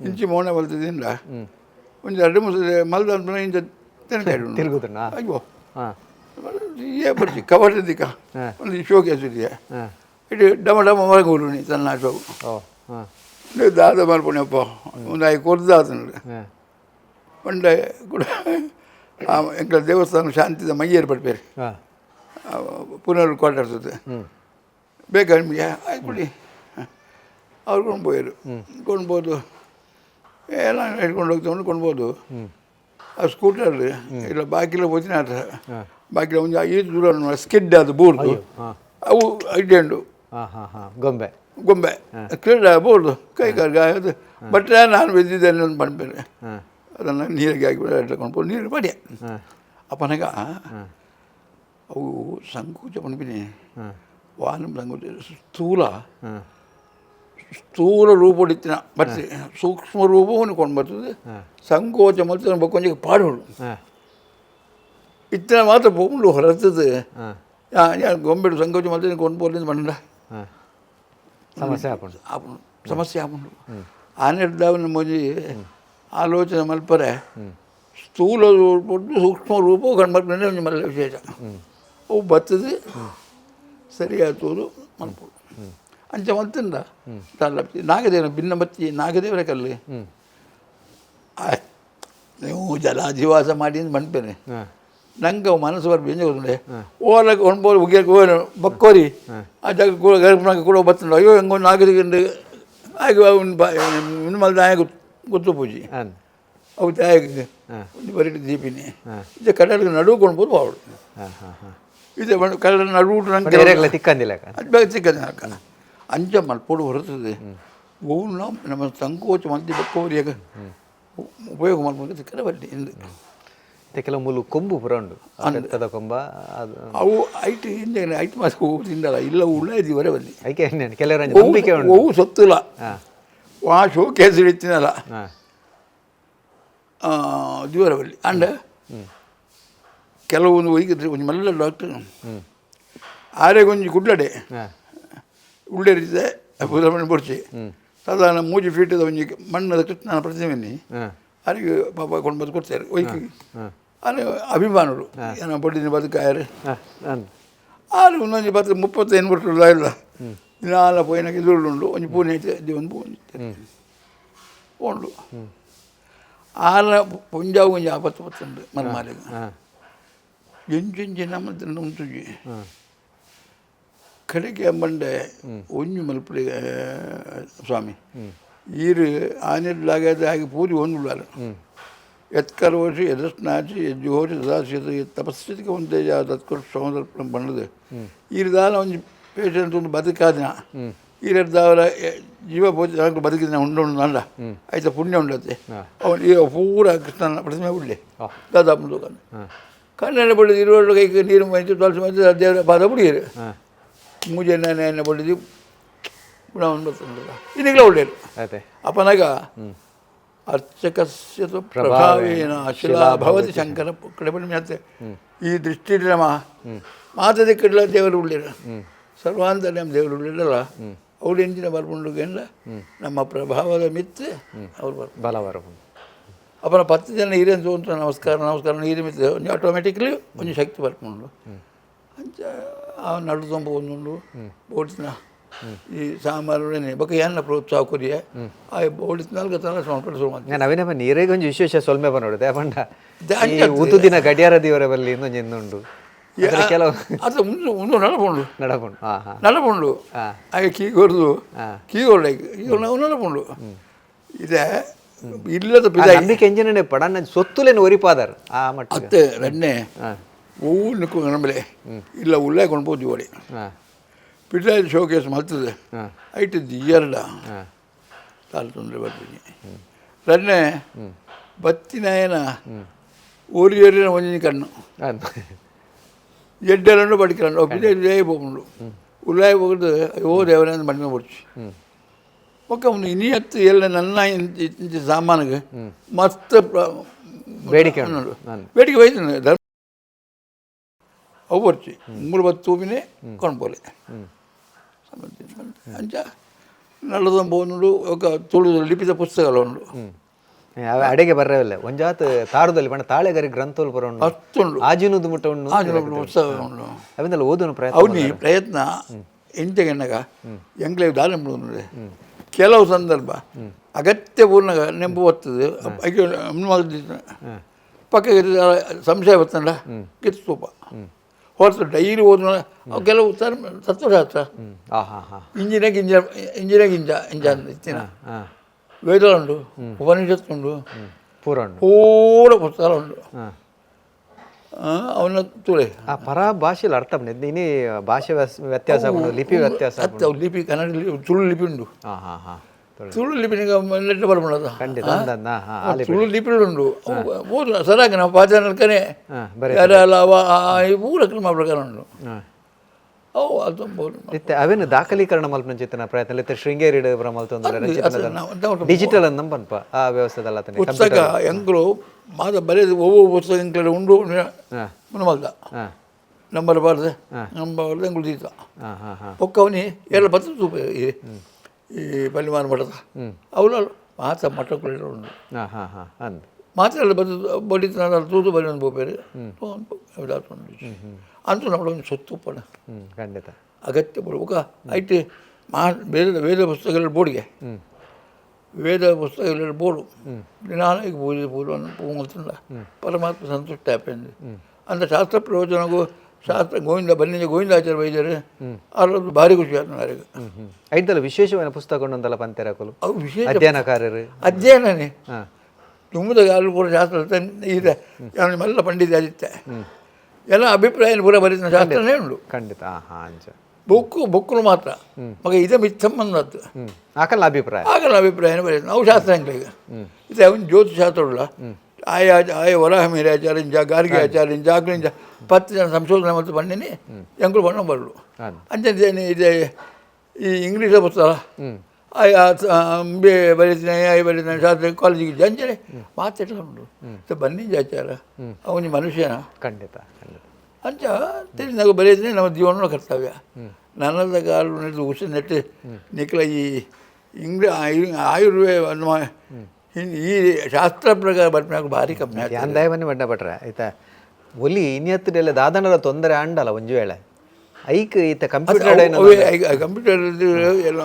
ಇಂಚಿ ಮೋನೆ ಬಲ್ತದಿಂದ ಒಂಜಿ ಎರಡು ಮೂರು ಮಲ್ದ ಇಂಚ ತಿನ್ಕ ತಿರುಗುದನ್ನ. ಅಯ್ಯೋ ಏ ಬರ್ತಿ ಕವರ್ ದಿಕ್ಕ ಒಂದು ಶೋ ಕೇಸ್ ಇದೆ ಇಟ್ಟು ಡಮ ಡಮ ಹೊರಗೆ ಹೋರು ತನ್ನ ಶೋ ಓ ಹಾಂ ದಾದ ಮಲ್ಪುಣಪ್ಪ ಒಂದು I ಕೊರ್ದಾತಂದ್ರೆ ಪಂಡ ಕೂಡ ಎಂಕಲ ದೇವಸ್ಥಾನ ಶಾಂತಿದ ಮೈಯೇರು ಪಡ್ಪೇರು ಪುನರ್ ಕ್ವಾರ್ಟರ್ಸ್ ಬೇಕಾ ನಿಮಗೆ? ಆಯ್ತು ಕೊಡಿ. ಅವ್ರು ಕೊಂಡು ಕೊಂಡ್ಬೋದು ಎಲ್ಲ ಹಿಡ್ಕೊಂಡು ಹೋಗ್ತಕೊಂಡು ಕೊಂಡ್ಬೋದು. ಆ ಸ್ಕೂಟರ್ ಇಲ್ಲ ಬಾಕಿಲ ಹೋಗ್ತೀನಿ ಆಟ ಬಾಕಿಲ ಒಂದು ಈ ದೂರ ಸ್ಕಿಡ್ ಅದು ಬೋರ್ದು ಅವು ಇಡ್ಡು. ಹಾಂ ಹಾಂ ಹಾಂ ಗೊಂಬೆ. ಗೊಂಬೆ ಸ್ಕಿಡ್ ಬೋರ್ದು ಕೈ ಕಾಲು ಗಾಯ ಅದು. ಬಟ್ ನಾನು ಬಿದ್ದಿದ್ದೇನೆ ಅಂತ ಪಂಪೇನೆ ಅದನ್ನು ನೀರಿಗೆ ಹಾಕಿ ಕೊಂಡು ನೀರು ಪಡೆಯ ಅಪ್ಪನಗ ಅವು ಸಂಕೋಚ ಪಂಪಿನಿ ವಾಹನ ಸಂಕೋಚ ಸ್ಥೂಲ ಸ್ಥೂಲ ರೂಪಡಿತ್ತಿನ ಬಟ್ ಸೂಕ್ಷ್ಮ ರೂಪವನ್ನು ಕೊಂಡು ಬರ್ತದೆ. ಸಂಕೋಚ ಮತ್ತು ಕೊಂಚ ಪಾಡುಗಳು. ಇತ್ತಿನ ಮಾತ್ರ ಪೋಂಡು ಹೊರತದು ಗೊಂಬೆಡು ಸಂಕೋಚ ಮಲ್ತಿನ ಕೊಂಡು ಪೋಲಿಂದ ಬಂಡ ಸಮಸ್ಯೆ ಆಪುಂಡು ಆಪುಂಡು ಸಮಸ್ಯೆ ಆಪುಂಡು ಆನೆಡ್ದಾವನ ಮೊಜಿ ಆಲೋಚನೆ ಮಲ್ಪರೆ ಸ್ಥೂಲ ರೂಪ ಸೂಕ್ಷ್ಮ ರೂಪ ಕಣ್ಮಲ್ಪನೆ ಒಂಜಿ ಮಲ್ಲ ವಿಶೇಷ ಅವು ಬತ್ತದು ಸರಿಯಾದ ಮಲ್ಪೊಡು ಅಂಚ ಮಲ್ತಿಂದ ನಾಗದೇವನ ಭಿನ್ನ ಬತ್ತಿ ನಾಗದೇವರ ಕಲ್ಲು ನೀವು ಜಲಾಧಿವಾಸ ಮಾಡಿ ಮನ್ಪೇನೆ ನಂಗೆ ಮನಸ್ಸು ಬರ್ಬಿ ಎಂಜ ಗೊತ್ತುಂಡೆ ಓಲ ಒಣ್ಬೋದು ಉಗಿಯಕ್ಕೆ ಹೋಗಿ ಬಕ್ಕೋರಿ ಆ ಜಾಗ ಗರ್ಭನಾಗ ಕೂಡ ಬತ್ತುಂಡು ಅಯ್ಯೋ ಹೆಂಗೋ ನಾಗದಿಗೆ ಆಗ ಇನ್ನು ಮಲ್ದ ಆಗ ಗೊತ್ತು ಪೂಜಿ ಅವು ತಾಯಿಗೆ ಒಂದು ಬರೀ ದೀಪಿನಿ ಇದು ಕಡಲಿಗೆ ನಡುವು ಕೊಂಡ್ಬೋದು ಬಾವಳು ಇದು ಕಡಲ ನಡುವು ನಂಗೆ ತಿಕ್ಕಂದಿಲ್ಲ ಅದು ಬೇಗ ತಿಕ್ಕಂದಿಲ್ಲ ಅಂಚ ಮಲ್ಪೊಡು ಹೊರತದೆ ಓವು ನಮ್ಮ ಸಂಕೋಚ ಮಲ್ತಿ ಬಕ್ಕೋರಿಯಾಗ ಉಪಯೋಗ ಮಲ್ಪೊಂದು ತಿಕ್ಕರೆ ಬಲ್ಲಿ ಇಂದು ಕೆಲವು ಮುಲು ಕೊಂಬು ಪುರ ಉಂಡು ಬೆತ್ತದ ಕೊಂಬ ಅದು ಅವು ಐಟ್ ಹಿಂದೆ ಐಟ್ ಮಾಸ ಹೂವು ತಿಂದಲ್ಲ ಇಲ್ಲ ಉಳ್ಳ ಇದ್ದೀವರೆ ಬಲ್ಲಿ ಐಕೆ ಕೆಲವರ ನಂಬಿಕೆ ಉಂಟು ಹೂವು ಸೊತ್ತುಲ್ಲ ವಾ ಶೋ ಕೇಸ್ ಇತ್ತಿನಲ್ಲ ದಿವರ ಬಲ್ಲಿ ಅಂಡ ಕೆಲವೊಂದು ಒಯ್ಗಿದ್ರೆ ಒಂಜಿ ಮಲ್ಲ ಡಾಕ್ಟರ್ ಆರೆಗೊಂಜಿ ಕುಡ್ಲಡೆ ಉಳ್ಳೇರಿದೆ ಬುಧಮಣಿ ಬೊಡ್ಚಿ ಸಾಧಾರಣ ಮೂಜಿ ಫೀಟದ ಒಂಜಿ ಮಣ್ಣದ ಕೃಷ್ಣನ ಪ್ರತಿಮೆನಿ ಅರಿಗೆ ಪಾಪ ಕೊಂಡು ಬಂದು ಕೊಡ್ತಾರೆ ಒಯ್ಕಿ ಅರೆ ಅಭಿಮಾನುಡು ಏನೋ ಬಡ್ಡಿನ ಬದುಕಾಯರು ಆರು ಒಂದೊಂದು ಪತ್ತು 35 ವರ್ಷ ಇಲ್ಲ ದಿನಾಲ ಪೋಯಿನಾಗ ಇದುಳ್ಳುಂಡು ಒಂಜಿ ಪೂನೆ ಐತೆ ಒಂದು ಪೂನೆ ಉಂಡು ಆಲ ಪುಂಜಾವು ಒಂಜಿ ಆಪತ್ತು ಪತ್ತುಂಡು ಮರ್ಮಾಲಿಗೆ ಎಂಚೆಂಚಿ ನಮ್ಮ ಉಂಟುಜಿ ಕಡೆಗೆ ಅಂಬಂಡೆ ಒಂಜಿ ಮಲ್ಪುಡಿ ಸ್ವಾಮಿ ಈರು ಆನೆಡ್ಲಾಗದ ಹಾಗೆ ಪೂಜೆ ಒಂದುಳ್ಳಾರು ಯತ್ಕರೋಷಿ ಯದಸ್ನಾಚಿ ಯಜ್ಜೋಷಿ ಸದಾಶಿ ತಪಸ್ಸಿಗೆ ಒಂದೇ ತತ್ಕರು ಸೌಂದರ್ಯ ಬಂಡದು ಈರ್ದಾಲ ಒಂಜಿ ಪೇಷಂಟ್ ಒಂದು ಬದುಕಾದಿನ ಈರೆಡ್ದಾವರ ಜೀವ ಪೋತಿ ಬದುಕಿನ ಉಂಡು ಉಂಡು ಅಂಡ ಆಯ್ತಾ ಪುಣ್ಯ ಉಂಡತ್ತೆ ಅವನು ಈಗ ಪೂರ ಕೃಷ್ಣನ ಪ್ರತಿಮೆ ಉಳ್ಳೆ ದಾದಾ ದೋಕಾನ ಕಣ್ಣೆಣ್ಣೆ ಬಳಿದು ಇರುವಳು ಕೈಗೆ ನೀರು ಮೈತು ತುಳಸಿ ಮೈತು ದೇವರ ಪಾದ ಬುಡಿಯರು ಮೂಜೆಣ್ಣೆ ಎಣ್ಣೆ ಬಳಿದು ಪುನಃ ಒಂದು ಬರ್ತದೆ ಇನ್ನೀಗಲೇ ಒಳ್ಳೆಯದು ಅಪನಗ ಅರ್ಚಕಸ್ಯ ತು ಪ್ರಭಾವೇನ ಶಿಲಾ ಭವತಿ ಶಂಕರ ಕಡೆ ಮತ್ತೆ ಈ ದೃಷ್ಟಿ ನಮ್ಮ ಮಾತದ ಕಡಲ ದೇವರು ಉಳ್ಳಿರ ಸರ್ವಾಂತರ ನಮ್ಮ ದೇವರು ಉಳ್ಳಿರಲ್ಲ ಅವ್ರು ಎಂಜಿನ ಬರ್ಕೊಂಡು ನಮ್ಮ ಪ್ರಭಾವದ ಮಿತ್ತು ಅವ್ರು ಬರ್ಬೋದು ಬಲ ಬರ್ಬೋದು ಅಪನ 10 ಜನ ಹಿರಿಯ ಅಂತ ನಮಸ್ಕಾರ ನಮಸ್ಕಾರ ಹಿರಿಯ ಮಿತ್ತು ಒಂಜಿ ಆಟೋಮೆಟಿಕ್ಲಿ ಒಂಜಿ ಶಕ್ತಿ ಬರ್ಕೊಂಡು ಅಂಚ ಆ ನಡು ತೊಂಬ ಒಂದುಂಡು ಬೋಟಿನ ಈ ಸಾಮಾನು ಬೊಕ ಏನ ಪ್ರೋತ್ಸಾಹ ಕೊರಿಯ ಆ ಬೋಟಿನ ತನ ಸಮರ್ಪಣೆ ಶುರು ನಾನು ನವೀನ ನೀರಿಗೆ ಒಂಜಿ ವಿಶೇಷ ಸೊಲ್ಮೆ ಬನ್ನೋಡು ಪಂಡ ಈ ಉತು ದಿನ ಗಡಿಯಾರ ದೇವರ ಬಲ್ಲಿ ಇನ್ನೊಂದು ಇನ್ನುಂಡು ಕೆಲವು ಅದು ಮುಂದೆ ಮುಂದೆ ನಡಪುಂಡು ನಡಪುಂಡು ಹಾಂ ಹಾಂ ನಡಪುಂಡು ಹಾಗೆ ಕೀ ಕೊರ್ದು ಕೀ ಕೊರ್ಡು ಈಗ ನಾವು ನಡಪುಂಡು ಇದೆ ಇಲ್ಲದ ನಂಬಿಕೆ ಎಂಜಿನ ಪಡನ್ನ ಸೊತ್ತುಲೇನು ಒರಿಪಾದರ್ ಆ ಮಟ್ಟ ಅತ್ತೆ ರನ್ನೆ ಹೂವು ನಿಕ್ಕು ನಮ್ಮಲೆ ಇಲ್ಲ ಉಳ್ಳೆ ಕೊಂಡು ಪೋತಿ ಓಡಿ ಪಿಟಾಯಿ ಶೋಕೇಸ್ ಮಲ್ತದೆ ಐಟ್ ದಿಯರ್ಡ ತಾಲ್ ತೊಂದರೆ ಬರ್ತೀನಿ ರನ್ನೆ ಬತ್ತಿನಾಯನ ಒರಿ ಒರಿನ ಒಂಜಿನ ಕಣ್ಣು ಎಡ್ಡೆರನ್ನು ಬಡಿಕರನ್ನು ಒಪ್ಪಿದೆ ಹೋಗುಂಡು ಉಲ್ಲಾಯ ಹೋಗುದು ಅಯ್ಯೋ ದೇವರೇ ಅಂತ ಮಡಿಮೆ ಬಡ್ಚಿ ಒಕ್ಕ ಒಂದು ಇನಿ ಹತ್ತು ಎಲ್ಲ ನನ್ನ ಇಂಚ ಸಾಮಾನಿಗೆ ಮಸ್ತ್ ಬೇಡಿಕೆ ಬೇಡಿಕೆ ಬೈತಾನೆ ಧರ್ಮ ಅವು ಬರ್ಚಿ ಮೂರು ಬತ್ತು ತೂಪಿನೇ ಕೊಂಡ್ಪೋಲೆ ಅಂಚ ನಲ್ಲದ ಉಂಡು ఒక ತುಳು ಲಿಪಿತ ಪುಸ್ತಕಗಳು ಉಂಡು ಅಡೆಗೆ ಬರ್ರವಿಲ್ಲ ಒಂಜಾತ್ ತಾರದಲ್ಲಿ ಬಣ್ಣ ತಾಳೆಗರಿ ಗ್ರಂಥೋಲ್ ಪುರ ಉಂಡು ಅಷ್ಟುಂಡು ಆಜಿನೂದು ಮುಟ್ಟ ಉಂಡು ಆಜಿನೂದು ಪುಸ್ತಕ ಉಂಡು ಅವೆಂದಲ್ಲ ಓದುವ ಪ್ರಯತ್ನ ಅವನಿ ಪ್ರಯತ್ನ ಎಂಟೆಗೆಣ್ಣಗ ಎಂಕ್ಲೇವ್ ದಾರಿ ಉಂಡು ಕೆಲವು ಸಂದರ್ಭ ಅಗತ್ಯ ಪೂರ್ಣ ನೆಂಪು ಬರ್ತದೆ ಪಕ್ಕಕ್ಕೆ ಸಂಶಯ ಬರ್ತಂಡ ಕಿತ್ತು ತೂಪ ಹೊರತು ಡೈಲಿ ಓದ ಕೆಲವು ತತ್ವಶಾಸ್ತ್ರ ಇಂಜಿನ ಗಿಂಜ ಇಂಜಿನ ಗಿಂಜ ಇಂಜ ಇತ್ತಿನ ವೇದ ಉಂಡು ಉಪನಿಷತ್ತು ಉಂಡು ಪೂರ ಉಂಡು ಪೂರ ಪುಸ್ತಕ ಉಂಡು ಅವನ ತುಳೆ ಆ ಪರ ಭಾಷೆಯಲ್ಲಿ ಅರ್ಥ ಇನಿ ಭಾಷೆ ವ್ಯತ್ಯಾಸ ಉಂಟು ಲಿಪಿ ವ್ಯತ್ಯಾಸ ಲಿಪಿ ಕನ್ನಡ ಲಿಪಿ ತುಳು ಲಿಪಿ ಉಂಡು ಹಾಂ ಹಾಂ ಹಾಂ ತುಳು ಲಿಪಿ ನೆಟ್ ಬರ್ಬೋದ ಖಂಡಿತ ತುಳು ಲಿಪಿ ಉಂಡು ಓದು ಸರಾಗಿ ನಾವು ಪಾಚನಕನೇ ಯಾರೆಲ್ಲ ಅವ ಈ ಪೂರ ಕ್ರಮ ಪ್ರಕಾರ ಉಂಡು ಅವು ಅದು ಇತ್ತೆ ಅವೇನು ದಾಖಲೀಕರಣ ಮಲ್ಪನ ಚಿತ್ತನ ಪ್ರಯತ್ನ ಇತ್ತೆ ಶೃಂಗೇರಿ ಡಿಜಿಟಲ್ ಅಂದ ಪನ್ಪ ಆ ವ್ಯವಸ್ಥೆದಲ್ಲ ಪುಸ್ತಕ ಎಂಕ್ಲು ಮಾತ ಬರೆದು ಒವ್ವು ಪುಸ್ತಕ ಎಂಕ್ಲೆಡ ಉಂಡು ಮಲ್ದ ನಂಬರ್ ಬಾರ್ದು ನಂಬರ್ ಎಂಕುಲು ದೀತ ಬೊಕ್ಕ ಅವನಿ ಏಳ ಪತ್ತು ತೂಪ ಈ ಈ ಪಲ್ಲಿಮಾನ ಮಠದ ಅವಳು ಮಾತ ಮಠಕ್ಕುಲೆಡ ಉಂಡು ಮಾತ್ರ ಬತ್ತು ಬಡಿತ ತೂತು ಬರಿ ಒಂದು ಪೋಪೇರು ಅಂತೂ ನಮ್ಮ ಒಂದು ಸೊತ್ತು ಉಪ್ಪಣ ಖಂಡಿತ ಅಗತ್ಯ ಬೋಡು. ಬೊಕ್ಕ ಐಟ್ ಮಾ ವೇದ ವೇದ ಪುಸ್ತಕಗಳ ಬೋಡಿಗೆ ವೇದ ಪುಸ್ತಕಗಳ ಬೋಡು ದಿನಾಲ ಈಗ ಪೂಜೆ ಪೂರ್ವ ಪೂಂಗಲ್ತುಂಡ ಪರಮಾತ್ಮ ಸಂತುಷ್ಟ ಆಪೆಂದು ಅಂತ ಶಾಸ್ತ್ರ ಪ್ರಯೋಜನಗೂ ಶಾಸ್ತ್ರ ಗೋವಿಂದ ಬನ್ನಿ ಗೋವಿಂದಾಚಾರ್ಯ ವೈದ್ಯರು ಅವ್ರದ್ದು ಭಾರಿ ಖುಷಿ ಆಯ್ತು ನನಗೆ. ಐದಲ್ಲ ವಿಶೇಷವಾದ ಪುಸ್ತಕ ಉಂಡಂತಲ್ಲ ಪಂತೆರಕುಲು ಅವು ವಿಶೇಷ ಅಧ್ಯಯನಕಾರರು ಅಧ್ಯಯನನೇ ತುಂಬದ ಕಾಲು ಪೂರ ಶಾಸ್ತ್ರ ಇದೆ ಮಲ್ಲ ಪಂಡಿತ ಆದಿತ್ತೆ ಎಲ್ಲ ಅಭಿಪ್ರಾಯ ಪೂರ ಬರೀತ ಶಾಸ್ತ್ರನೇ ಉಂಡು. ಖಂಡಿತ ಅಂಚ ಬುಕ್ಕು ಬುಕ್ಕುನು ಮಾತ್ರ ಮಗ ಇದೆ ಮಿತ್ತಮ್ಮಂದದ್ದು ಆಕಲ್ಲ ಅಭಿಪ್ರಾಯ ಆಗಲ್ಲ ಅಭಿಪ್ರಾಯನೇ ಬರೀತ ನಾವು ಶಾಸ್ತ್ರ ಈಗ ಇದು ಅವನು ಜ್ಯೋತಿಷಾಸ್ತ್ರ ಉಳ್ಳ ಆಯ ಆಯ ವರಾಹಮೀರ ಆಚಾರ್ಯ ಗಾರ್ಗಿ ಆಚಾರ್ಯ ಜಾಗ್ಲಿಂಜ 10 ಜನ ಸಂಶೋಧನೆ ಮತ್ತು ಬನ್ನಿನಿ ಎಂಕುಲು ಬಣ್ಣ ಬರಲು ಅಂಚೆ ಇದೆ ಈ ಇಂಗ್ಲೀಷ್ ಪುಸ್ತಕ ಆಯ ಅಂಬೆ ಬರೀತೀನಿ ಆಯ ಬರೀತೀನಿ ಶಾಸ್ತ್ರ ಕಾಲೇಜಿಗೆ ಅಂಚನೆ ಮಾತೆಲ್ಲ ಉಂಟು ಬನ್ನಿಂಜ ಆಚಾರ ಅವನು ಮನುಷ್ಯನ ಖಂಡಿತ ಖಂಡಿತ ಅಂಚ ತಿಳಿದಾಗ ಬರೀತೀನಿ ನಮ್ಮ ಜೀವನ ಕರ್ತವ್ಯ ನನ್ನದ ಕಾಲು ನೆಟ್ಟು ಉಸಿ ನೆಟ್ಟು ನಿಕ್ಲ ಈ ಇಂಗ್ಲಿ ಆಯುರ್ವೇದ ಈ ಶಾಸ್ತ್ರ ಪ್ರಕಾರ ಬರ್ಪಿನಾಗ ಭಾರಿ ಕಮ್ಮಿ ಆಗ್ತದೆ. ಅಂದಾಯ ಬನ್ನಿ ಬಣ್ಣ ಭಟ್ರೆ ಆಯ್ತಾ ಒಲಿ ಇನ್ನೆತ್ತಡೆಲ್ಲ ದಾದನರ ತೊಂದರೆ ಅಂಡಲ್ಲ ಒಂಜು ವೇಳೆ ಐಕ್ ಈತ ಕಂಪ್ಯೂಟರ್ ಕಂಪ್ಯೂಟರ್ ಎಲ್ಲ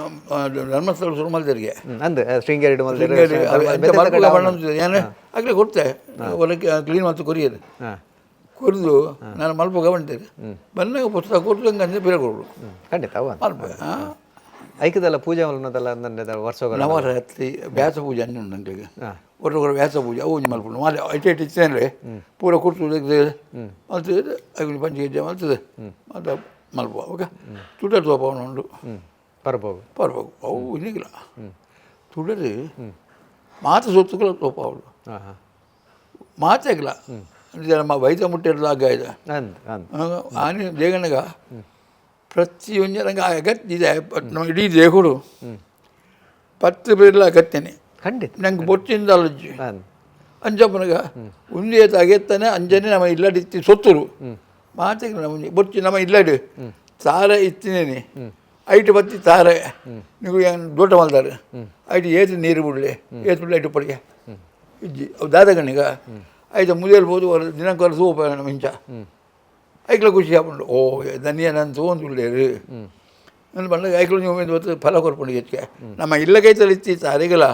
ಧರ್ಮಸ್ಥಳ ಶುರು ಮಲ್ದರಿಗೆ ಅಂದ್ ಶೃಂಗೇರಿ ಏನು ಆಗಲೇ ಕೊಡ್ತೆ ಹೊಲಕ್ಕೆ ಕ್ಲೀನ್ ಮತ್ತು ಕೊರಿಯದು ಕೊರಿದು ನಾನು ಮಲ್ಪುಗ ಬಂತೇನೆ ಬಂದಾಗ ಪುಸ್ತಕ ಕೊಟ್ಟು ಹಂಗೆ ಅಂದ್ರೆ ಬೇರೆ ಕೊಡು ಖಂಡಿತ ಮಲ್ಪ ಐಕದಲ್ಲ ಪೂಜೆ ಮಲ್ಪನದಲ್ಲ ಅಂದ್ರೆ ವರ್ಷ ನವರಾತ್ರಿ ವ್ಯಾಸ ಪೂಜೆ ಅನ್ನ ಉಂಟು ನಂಗೆ ಒಟ್ಟು ವ್ಯಾಸ ಪೂಜೆ ಅವು ಒಂಜಿ ಮಲ್ಪುಂಡು ಮಾಲೆ ಐಟು ಐಟು ಇತ್ತೇನೆ ಪೂರ ಕುರ್ತು ಮಲ್ತದೆ ಅಗ್ನಿ ಪಂಚ ಮಲ್ತದೆ ಮತ್ತೆ ಮಲ್ಪ ಓಕೆ ತುಡರ್ ತೋಪವನ ಉಂಡು ಪರ್ಬೋಗು ಪರ್ಬೋಗು ಅವು ಇನ್ನಿಲ್ಲ ತುಡರು ಮಾತು ಸೊತ್ತುಗಳ ತೋಪವಳು ಮಾತಾಗಲ ನಮ್ಮ ವೈದ್ಯ ಮುಟ್ಟಿರಲಾಗ ಇದೆ ಆನೆ ದೇಗನಗ ಪ್ರತಿಯೊಂದು ನಂಗೆ ಅಗತ್ಯ ಇದೆ ನಮ್ಮ ಇಡೀ ದೇಹುಡು 10 ಬೇರ್ಲ ಅಗತ್ಯನೇ ಖಂಡಿತ ನಂಗೆ ಬೊಚ್ಚಿಂದ ಅಲಜ್ಜಿ ಅಂಜಪ್ಪನಗ ಉಂದೆ ಅಗೆತ್ತಾನೆ ಅಂಜನೆ ನಮ್ಮ ಇಲ್ಲಡಿತ್ತಿ ಸೊತ್ತರು ಮಾತೆಗೆ ನಮ್ಮ ಬೊಚ್ಚಿ ನಮ್ಮ ಇಲ್ಲಡಿ ತಾರೆ ಇತ್ತಿನೇನೆ ಐಟು ಬತ್ತಿ ತಾರೆ ನೀವು ಏನು ದೊಡ್ಡ ಮಲ್ದಾರೆ ಐಟು ಏತು ನೀರು ಬಿಡಲಿ ಏತು ಬಿಡಲಿ ಐಟು ಪಡಿಗೆ ಇಜ್ಜಿ ಅವು ದಾದಗಣಿಗ ಐದು ಮುದಿಯಲ್ಬೋದು ದಿನಕ್ಕೆ ಸೂಪ ನಮ್ಮ ಇಂಚ ಐಕ್ಲ ಖುಷಿ ಆಪುಂಡು ಓ ಧನಿಯ ನಾನು ತಗೊಂಡುಳ್ಳೇರು ನನ್ನ ಬಂದಾಗ ಐಕ್ಲು ನೀವು ಇವತ್ತು ಫಲ ಕೊರ್ಪುಂಡು ಹೆಚ್ಚಿಗೆ ನಮ್ಮ ಇಲ್ಲ ಕೈತಲ್ಲಿ ಇತ್ತಿ ತಾರಿಗಲ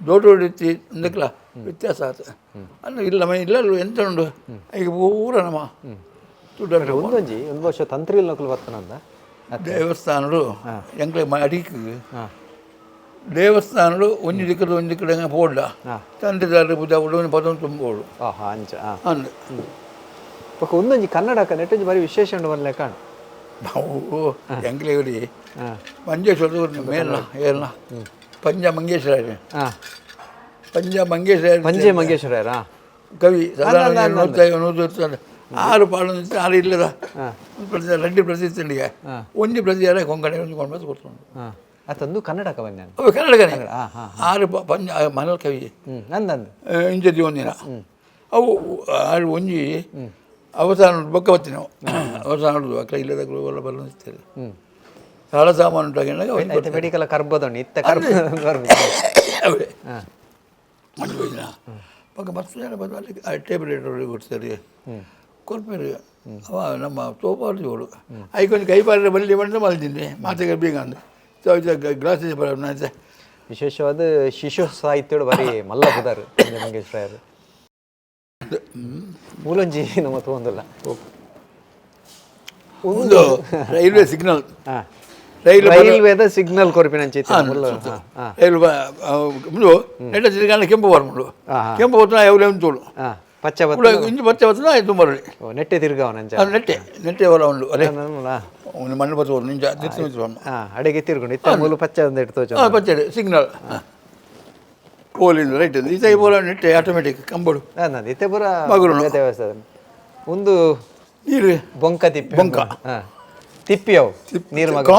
ದೊಡ್ಡ ಇತ್ತಿ ಅಂದಕ್ಲ ವ್ಯತ್ಯಾಸ ಆತ ಅನ್ನ ಇಲ್ಲ ನಮ್ಮ ಇಲ್ಲ ಎಂತ ಉಂಡು ಈಗ ಪೂರ ನಮ್ಮ ದುಡ್ಡು ಒಂದೊಂಜಿ ಒಂದು ವರ್ಷ ತಂತ್ರಿ ನಕಲು ಬರ್ತನಂದ ದೇವಸ್ಥಾನಡು ಎಂಕ್ಲೆ ಅಡಿಕ್ ದೇವಸ್ಥಾನಡು ಒಂಜಿ ದಿಕ್ಕದ ಒಂಜಿ ದಿಕ್ಕಡೆ ಪೋಡ್ಲ ತಂತ್ರಿದಾರ ಪೂಜೆ ಪೋಡು ಪದಂ ತುಂಬೋಡು ಅಂಚ ಅಂದ್ ಬೊಕ ಒಂದೊಂಜಿ ಕನ್ನಡ ನೆಟ್ಟೊಂಜಿ ಬಾರಿ ವಿಶೇಷ ಉಂಡು ಬರಲೆ ಕಾಣು ನಾವು ಎಂಕ್ಲೆ ಮಂಜೇಶ್ವರದ ಮೇಲ್ನ ಏಲ್ನ ಪಂಜ ಮಂಗೇಶ್ವರ ಪಂಜ ಮಂಗೇಶ್ವರ ಪಂಜೆ ಮಂಗೇಶ್ವರ ಕವಿ ಸಾಧಾರಣ 150 6 ಪಾಡು 6 ಇಲ್ಲದ ಪ್ರತಿ ರೆಡ್ಡಿ ಪ್ರತಿ ತಿಂಡಿಗೆ ಒಂಜಿ ಪ್ರತಿ ಯಾರ ಕೊಂಕಣಿ ಒಂದು ಕೊಂಡು ಕೊಡ್ತುಂಡು ಅತ್ತೊಂದು ಕನ್ನಡ ಕವನ್ಯ ಅವು ಕನ್ನಡಕನೇ 6 ಪಂಜ ಮನಲ್ ಕವಿ ನಂದಂದು ಇಂಚದಿ ಒಂದಿನ ಅವು ಆರು ಒಂಜಿ ಅವಸಾನ ಬೊಕ್ಕ ಬತ್ತಿ ನಾವು ಅವಸಾನ ಅಕ್ಕ ಇಲ್ಲದ ಎಲ್ಲ ಬರಲಿಸ್ತೇವೆ ಸಾಲ ಸಾಮಾನು ಉಂಟಾಗಿ ಮೆಡಿಕಲ್ ಕರ್ಬದೊಂಡು ಇತ್ತ ಕರ್ಬ ಅವೇ ಒಂದು ದಿನ ಬೊಕ್ಕ ಮಸ್ತ್ ಜನ ಬಂದು ಅಲ್ಲಿ ಟೇಬಲ್ ಕೊಡ್ತಾರೆ ಕೊರ್ಪೇರು ಅವ ನಮ್ಮ ತೋಪಾರ್ಜೋಳು ಐಕೊಂದು ಕೈ ಬಾರಿ ಬಲ್ಲಿ ಬಂದು ಮಲ್ದಿಂದೆ ಮಾತೆಗೆ ಬೇಗ ಅಂದ ಗ್ಲಾಸ್ ಬರ ವಿಶೇಷವಾದ ಶಿಶು ಸಾಹಿತ್ಯಡು ಬಾರಿ ಮಲ್ಲ ಪುದಾರು ಮಂಗೇಶ್ವರ ಮೂಲೊಂಜಿ ನಮ್ಮ ತಗೊಂದಿಲ್ಲ ಒಂದು ರೈಲ್ವೆ ಸಿಗ್ನಲ್ ರೈಲ್ವೇದ ಸಿಗ್ನಲ್ ಕೊರ್ಪಿನಂಚಿ ರೈಲು ನೆಟ್ಟ ತಿರ್ಗಾಣ ಕೆಂಪು ಬರ್ಮುಂಡು ಕೆಂಪು ಬರ್ತನ ಎವ್ಲೆ ಉಂಟು ಪಚ್ಚ ಬತ್ತ ಇಂಚು ಪಚ್ಚ ಬರ್ತನ ತುಂಬ ನೆಟ್ಟೆ ತಿರ್ಗಾವನಂಚ ನೆಟ್ಟೆ ನೆಟ್ಟೆ ಹೊಲ ಉಂಡು ಅರೆ ಒಂದು ಮಣ್ಣು ಬತ್ತು ನಿಂಚ ತಿರ್ತು ಅಡೆಗೆ ತಿರ್ಕೊಂಡು ಇತ್ತ ಮೂಲು ಪಚ್ಚ ಒಂದು ಇಟ್ಟು ತೋಚ ಪಚ್ಚ ಸಿಗ್ನಲ್ ಪೋಲಿಂದ ರೈಟ್ ಇತ್ತೆ ಪೋಲ ನೆಟ್ಟೆ ಆಟೋಮೆಟಿಕ್ ಕಂಬಡು ಇತ್ತೆ ಪೂರ ದೇವಸ್ಥಾನ ಒಂದು ನೀರು ಬೊಂಕ ತಿಪ್ಪಿ ಬೊಂಕ ತಿಪ್ಪಿ ಅವು ನೀರು ಮಗ್ಗ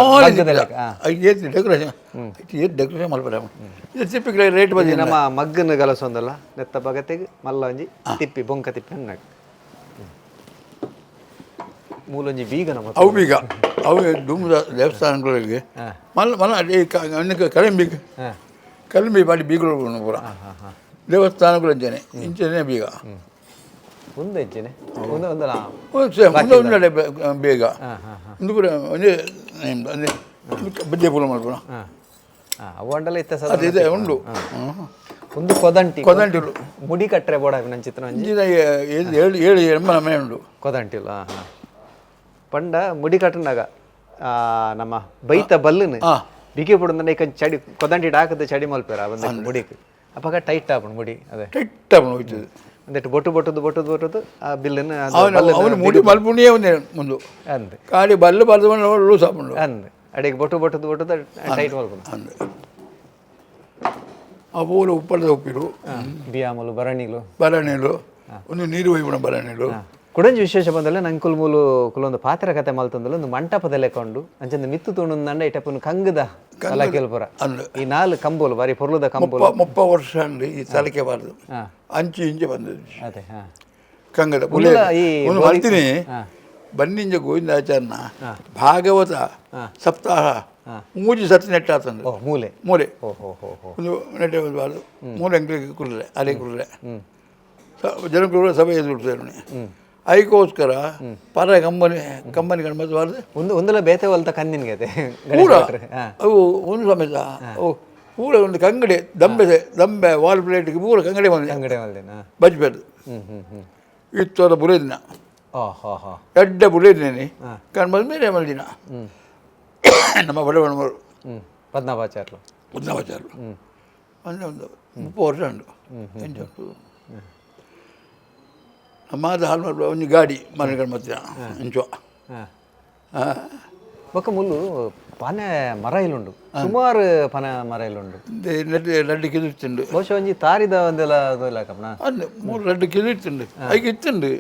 ಏತ್ ಡೆಕೋರೇಷನ್, ಏತ್ ಡೆಕೋರೇಷನ್ ಮಲ್ಪರೆ. ಇದು ತಿಪ್ಪಿಗೆ ರೇಟ್ ಬಂದಿದೆ. ನಮ್ಮ ಮಗ್ಗನ ಗಲಸೊಂದಲ್ಲ ನೆತ್ತ ಬಗತೆಗ್ ಮಲ್ಲ ಒಂಜಿ ತಿಪ್ಪಿ, ಬೊಂಕ ತಿಪ್ಪಿ ಅನ್ನಾಗ ಮೂಲೊಂಜಿ ಬೀಗ ನಮ್ಮ. ಅವು ಬೀಗ, ಅವು ದುಮ್ದ ದೇವಸ್ಥಾನಗಳಿಗೆ ಮಲ್ಲ ಮಲ್ಲ ಕಳಂಬಿ, ಕಳಂಬಿ ಮಾಡಿ ಬೀಗಲು ಪೂರ ದೇವಸ್ಥಾನಗಳು ಅಂಚನೆ ಇಂಚನೆ ಬೀಗ. ಒಂದು ಹೆಜ್ಜೆನೆ ಒಂದು ಒಂದಲ್ಲ. ಒಂದು ಒಂದೆಡೆ ಬೇಗ ಒಂದು ಪೂರ ಒಂದೇ ಅಂದರೆ ಬಜ್ಜೆ ಪೂರ ಮಲ್ಪುನ. ಅವು ಇತ್ತ. ಅದು ಇದೆ ಉಂಡು. ಒಂದು ಕೊದಂಟಿ. ಕೊದಂಟಿಲು. ಮುಡಿ ಕಟ್ಟರೆ ಬೋಡ ನಂಚಿತ್ರ ಒಂಜಿ. ಇಂಚಿನ ಏಳು ಏಳು ಎಂಬ ಮನೆ ಉಂಡು. ಕೊದಂಟಿಲು. ಹಾಂ ಹಾಂ ಪಂಡ ಮುಡಿ ಕಟ್ಟನಾಗ ನಮ್ಮ ಬೈತ ಬಲ್ಲುನು ಬಿಗಿ ಪುಡಂದ ಇಕ ಚಡಿ ಕೊದಂಟಿ ಹಾಕದ ಚಡಿ ಮಲ್ಪೇರ ಒಂದು ಮುಡಿಕ್. ಅಪಗ ಟೈಟ್ ಆಪುಂಡು ಮುಡಿ ಅದೇ. ಟೈಟ್ ಆಪುಂಡು ಹೋಯ್ತದೆ. ಒಂದಿಟ್ಟು ಬೊಟ್ಟು ಬೊಟ್ಟುದು ಬೊಟ್ಟುದು ಬೊಟ್ಟುದು ಆ ಬಿಲ್ಲನ್ನು ಅವನು ಅವನು ಮುಡಿ ಮಲ್ಪುಣಿಯೇ ಒಂದೇ ಮುಂದು. ಅಂದ್ ಖಾಲಿ ಬಲ್ಲು ಬಲ್ದು ಲೂಸ್ ಆಪುಂಡು. ಅಂದ್ ಅಡಿಗೆ ಬೊಟ್ಟು ಬೊಟ್ಟುದು ಬೊಟ್ಟುದು ಟೈಟ್ ಮಲ್ಪುಂಡು. ಅಂದ್ ಆ ಪೂರ ಉಪ್ಪಳದ ಉಪ್ಪಿರು. ಬಿಯಾಮಲು ಭರಣಿಲು. ಬರಣಿಲು, ಒಂದು ನೀರು ಒಯ್ಪುಣ ಬರಣಿಲು. ಕುಡಂಜಿ ವಿಶೇಷ ಬಂದಲ್ಲ, ನಂಕುಲ್ ಮೂಲು ಕುಲೊಂದು ಪಾತ್ರ ಕತೆ ಮಲ್ತಂದಲ್ಲ, ಒಂದು ಮಂಟಪದಲ್ಲೇ ಕೊಂಡು ಅಂಚಂದು ಮಿತ್ತು ತೂಣುಂದಂಡ ಇಟಪ್ಪನು ಕಂಗದ ತಲಕೆಲ್ಪುರ. ಅಂದ್. ಈ ನಾಲ್ ಕಂಬೋಲು ಬಾರಿ ಪೊರ್ಲುದ ಕಂಬೋಲು. 30 ವರ್ಷ ಅಂದು ಈ ತಲಕೆ ಬಾರದು. ಅಂಚು ಇಂಚೆ ಬಂದದ್ದು. ಅದೇ ಹಾ. ಕಂಗದ ಉಲ್ಲ ಈ ಒಂದು ಮಲ್ತೀನಿ ಬನ್ನಿಂಜ ಗೋವಿಂದಾಚಾರ್ಯನ ಭಾಗವತ ಸಪ್ತಾಹ ಮೂಜಿ ಸತಿ ನೆಟ್ಟಾತಂದು. ಓ ಮೂಲೆ. ಮೂಲೆ. ಓ ಹೋ ಹೋ ಹೋ. ಒಂದು ನೆಟ್ಟೆ ಬಾರದು ಮೂಲೆ ಅಂಗ್ಲಿಗೆ ಕುರ್ಲೆ ಅಲೆ ಕುರ್ಲೆ ಜನಗಳು ಸಭೆ ಎದುರು ಅದಕ್ಕೋಸ್ಕರ ಪರ ಕಂಬನಿ ಕಂಬನಿ ಗಣಪತಿ ಬಾರದು. ಒಂದು ಒಂದಲ ಬೇತೆ ಹೊಲ್ತ ಕಂದಿನ್ಗೆ ಅದೇ. ಪೂರ ಅವು ಒಂದು ಸಮೇತ ಅವು ಪೂರ ಒಂದು ಕಂಗಡಿ ದಂಬೆ ದಂಬೆ ವಾಲ್ ಪ್ಲೇಟ್ಗೆ ಪೂರ ಕಂಗಡಿ ಬಂದಿದೆ. ಕಂಗಡಿ ಮಲ್ದೇನಾ? ಬಜ್ಪೇದು. ಹ್ಮ್ ಹ್ಮ್ ಹ್ಮ್ ಇತ್ತೋದ ಬುಲೇದಿನ. ಓ ಹೋ ಹೋ. ಎಡ್ಡೆ ಬುಲೇದಿನಿ ಕಣ್ ಮೇಲೆ ಮಲ್ದಿನ ನಮ್ಮ ಬಡವಣ್ಣವರು. ಪದ್ಮನಾಭಾಚಾರ್ಲು. ಪದ್ಮನಾಭಾಚಾರ್ಲು ಒಂದು ಒಂದು 30 ವರ್ಷ ಉಂಟು ಎಂಚ ಉಂಟು. ನಮ್ಮಾದ ಹಾಲು ಒಂದು ಗಾಡಿ ಮನೆ ಗಣಪತಿನ ಎಂಚೋ. ಬೊಕ್ಕ ಮುಲ್ಲು ಪನೆ ಮರ ಇಲ್ಲುಂಡು, ಸುಮಾರು ಪನೆ ಮರ ಇಲ್ಲುಂಡು. ರಡ್ಡು ಕಿದು ಇತ್ತುಂಡು. ಬಹುಶಃ ಒಂಜಿ ತಾರಿದ ಒಂದೆಲ್ಲ ಅದು ಇಲ್ಲ ಕಪ್ನ. ಅಂದು ಮೂರು ರಡ್ಡು ಕಿದು ಇತ್ತುಂಡು, ಐಕೆ ಇತ್ತುಂಡು.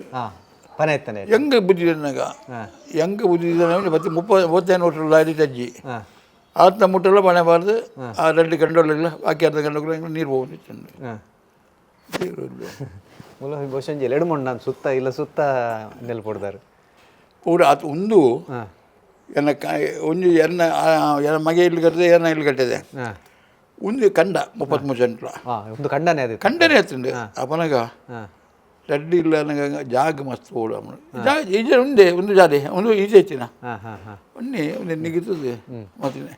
ಪನೆ ಇತ್ತನೆ. ಹೆಂಗೆ ಬುದ್ಧಿ ಇನ್ನಾಗ ಹೆಂಗೆ ಬುದ್ಧಿ ಮತ್ತೆ 35 ವರ್ಷ ಲಾರಿ ತಜ್ಜಿ ಆತನ ಮುಟ್ಟಲ್ಲ ಪಣೆ ಬಾರ್ದು. ಆ ರಡ್ಡು ಕಂಡೋಲಿಲ್ಲ, ಬಾಕಿ ಅರ್ಧ ಕಂಡೋಲ್ಲ ನೀರು ಹೋಗುದು ಇತ್ತುಂಡು. ಮುಲ್ಲ ಬಹುಶಃ ಒಂಜಿ ಎರಡು ಮೊಂಡು ನಾನು ಸುತ್ತ ಇಲ್ಲ ಸುತ್ತ ನೆಲ್ಪೊಡ್ದಾರೆ. ಪೂರ ಆತ ಒಂದು ಎನ್ನ ಒಂಜಿ ಎನ್ನ ಎನ್ನ ಮಗೆ ಇಲ್ಲಿ ಕಟ್ಟಿದೆ, ಎನ್ನ ಇಲ್ಲಿ ಕಟ್ಟಿದೆ. ಒಂದು ಕಂಡ 33 ಸೆಂಟ್ಲ. ಒಂದು ಕಂಡನೇ ಅದೇ. ಕಂಡನೇ ಆತುಂಡು ಅಪನಗ ರಡ್ಡು ಇಲ್ಲ ನನಗೆ ಜಾಗ ಮಸ್ತ್ ಓಡು ಜಾಗ ಈಜೆ ಉಂಡೆ ಒಂದು ಜಾದೆ ಒಂದು ಈಜೆ ಇತ್ತಿನ ಒನ್ನೆ ಒಂದು ನಿಗಿತದೆ ಮತ್ತೆ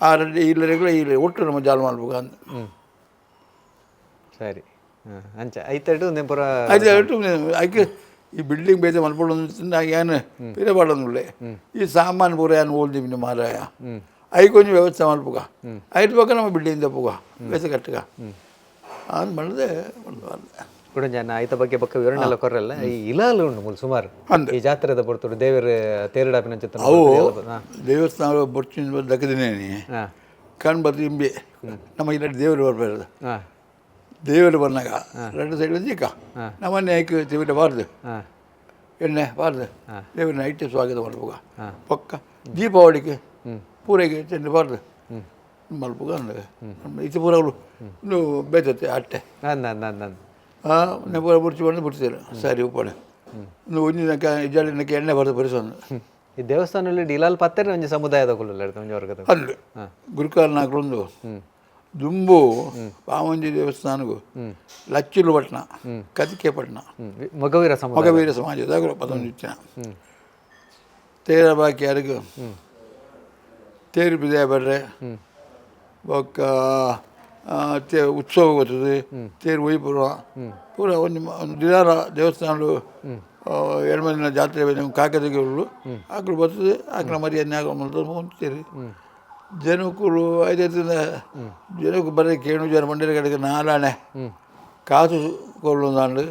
ಆ ರಡ್ಡು ಇಲ್ಲ ಇಲ್ಲ ಒಟ್ಟು ನಮ್ಮ ಜಾಲ ಮಾಡ್ಬೇಕು ಅಂತ. ಸರಿ ಅಂಚ ಐತೆರಡು ಪೂರ. ಐತೆರಡು ಐಕೆ ಈ ಬಿಲ್ಡಿಂಗ್ ಬೇತೆ ಮಲ್ಪೊಡು ಏನು ಬೇರೆ ಪಾಡೊಂದುಳ್ಳೆ ಈ ಸಾಮಾನು ಪೂರ ಏನು ಓಲ್ದಿ ಮಾರಾಯ ಐಕೊಂಜಿ ವ್ಯವಸ್ಥೆ ಮಲ್ಪುಗ ಐದು ಪಕ್ಕ ನಮ್ಮ ಬಿಲ್ಡಿಂಗ್ ತಪ್ಪುಗ ಬೇತೆ ಕಟ್ಟುಗ ಅದು ಮಾಡಿದೆ. ಕುಡಂಜ ಐತ ಬಗ್ಗೆ ಬಕ್ಕ ವಿವರಣೆ ಎಲ್ಲ ಕೊರಲ್ಲ. ಈ ಇಲಾಲು ಉಂಡು ಮೂಲು ಸುಮಾರು ಈ ಜಾತ್ರೆದ ಪೊರ್ತುಡು ದೇವರ ತೇರುಡಾಪಿನ ಚಿತ್ರ. ಅವು ದೇವಸ್ಥಾನ ಬೊರ್ಚಿನ ದಕ್ಕದಿನೇನಿ ಕಣ್ ಬರ್ತಿ ಇಂಬೆ ನಮ್ಮ ಇಲ್ಲ ದೇವರು ಬರ್ಬಾರ್ದು. ದೇವರು ಬಂದಾಗ రెండు ಸೈಡ್ ಚಿಕ್ಕ ನಮ್ಮನ್ನೇ ದೇವರ ಬಾರ್ದು ಎಣ್ಣೆ ಬಾರ್ದು ದೇವರನ್ನ ಇಟ್ಟು ಸ್ವಾಗತ ಮಲ್ಪುಗ. ಪಕ್ಕ ದೀಪಾವಳಿಗೆ ಪೂರೈಗೆ ಚೆಂಡು ಬಾರ್ದು ಮಲ್ಪುಗ ಅಂದ ಇದು ಪೂರ ಒಂದು ಬೇತತ್ತೆ ಅಟ್ಟೆ ಪೂರ ಬುಡ್ಚಿ ಬಂದು ಬಿಡ್ತೀರ ಸರಿ ಉಪ್ಪಡೆ ಒಂದು ಒಂಜಿ ಇಜ್ಜಾಡಿನಕ್ಕೆ ಎಣ್ಣೆ ಬಾರ್ದು ಪರಿಸೊಂದು. ಈ ದೇವಸ್ಥಾನದಲ್ಲಿ ಇಲಾಲ್ ಪತ್ತೆರೆ ಒಂಜಿ ಸಮುದಾಯದ ಕುಲ್ಲ ಒಂಜಿ ವರ್ಗದ. ಅಲ್ಲಿ ಗುರುಕಾಲನಾಕಲೊಂದು ದುಂಬು ಪಾವಂಜಿ ದೇವಸ್ಥಾನಗೂ ಲಚ್ಚಿಲು ಪಟ್ಟಣ ಕದಿಕೆ ಪಟ್ಟಣ ಮಗವೀರ ಮಗವೀರ ಸಮಾಜದ ಪದೊಂದು ಇಚ್ಛ ತೇರ ಬಾಕಿ ಯಾರಿಗೂ ತೇರು ಬಿದೆ ಬರ್ರೆ ಬೊಕ್ಕ ಉತ್ಸವ ಗೊತ್ತದೆ ತೇರು ಒಯ್ಪುರ ಪೂರ ಒಂದು ಒಂದು ದಿನಾರ ದೇವಸ್ಥಾನ ಎರಡು ದಿನ ಜಾತ್ರೆ ಕಾಕದಿಗೆ ಆಕಳು ಬರ್ತದೆ ಆಕಳ ಮರಿಯನ್ನೇ ತೇರು ಜನಕ್ಕೂ ಐದೈದು ಜನಕ್ಕೆ ಬರೀ ಕೇಣು ಜನ ಮಂಡಿರ ಕಡೆಗೆ ನಾಲಾಣೆ ಕಾಸು ಕೊಳ್ಳೊಂದಾಂಡು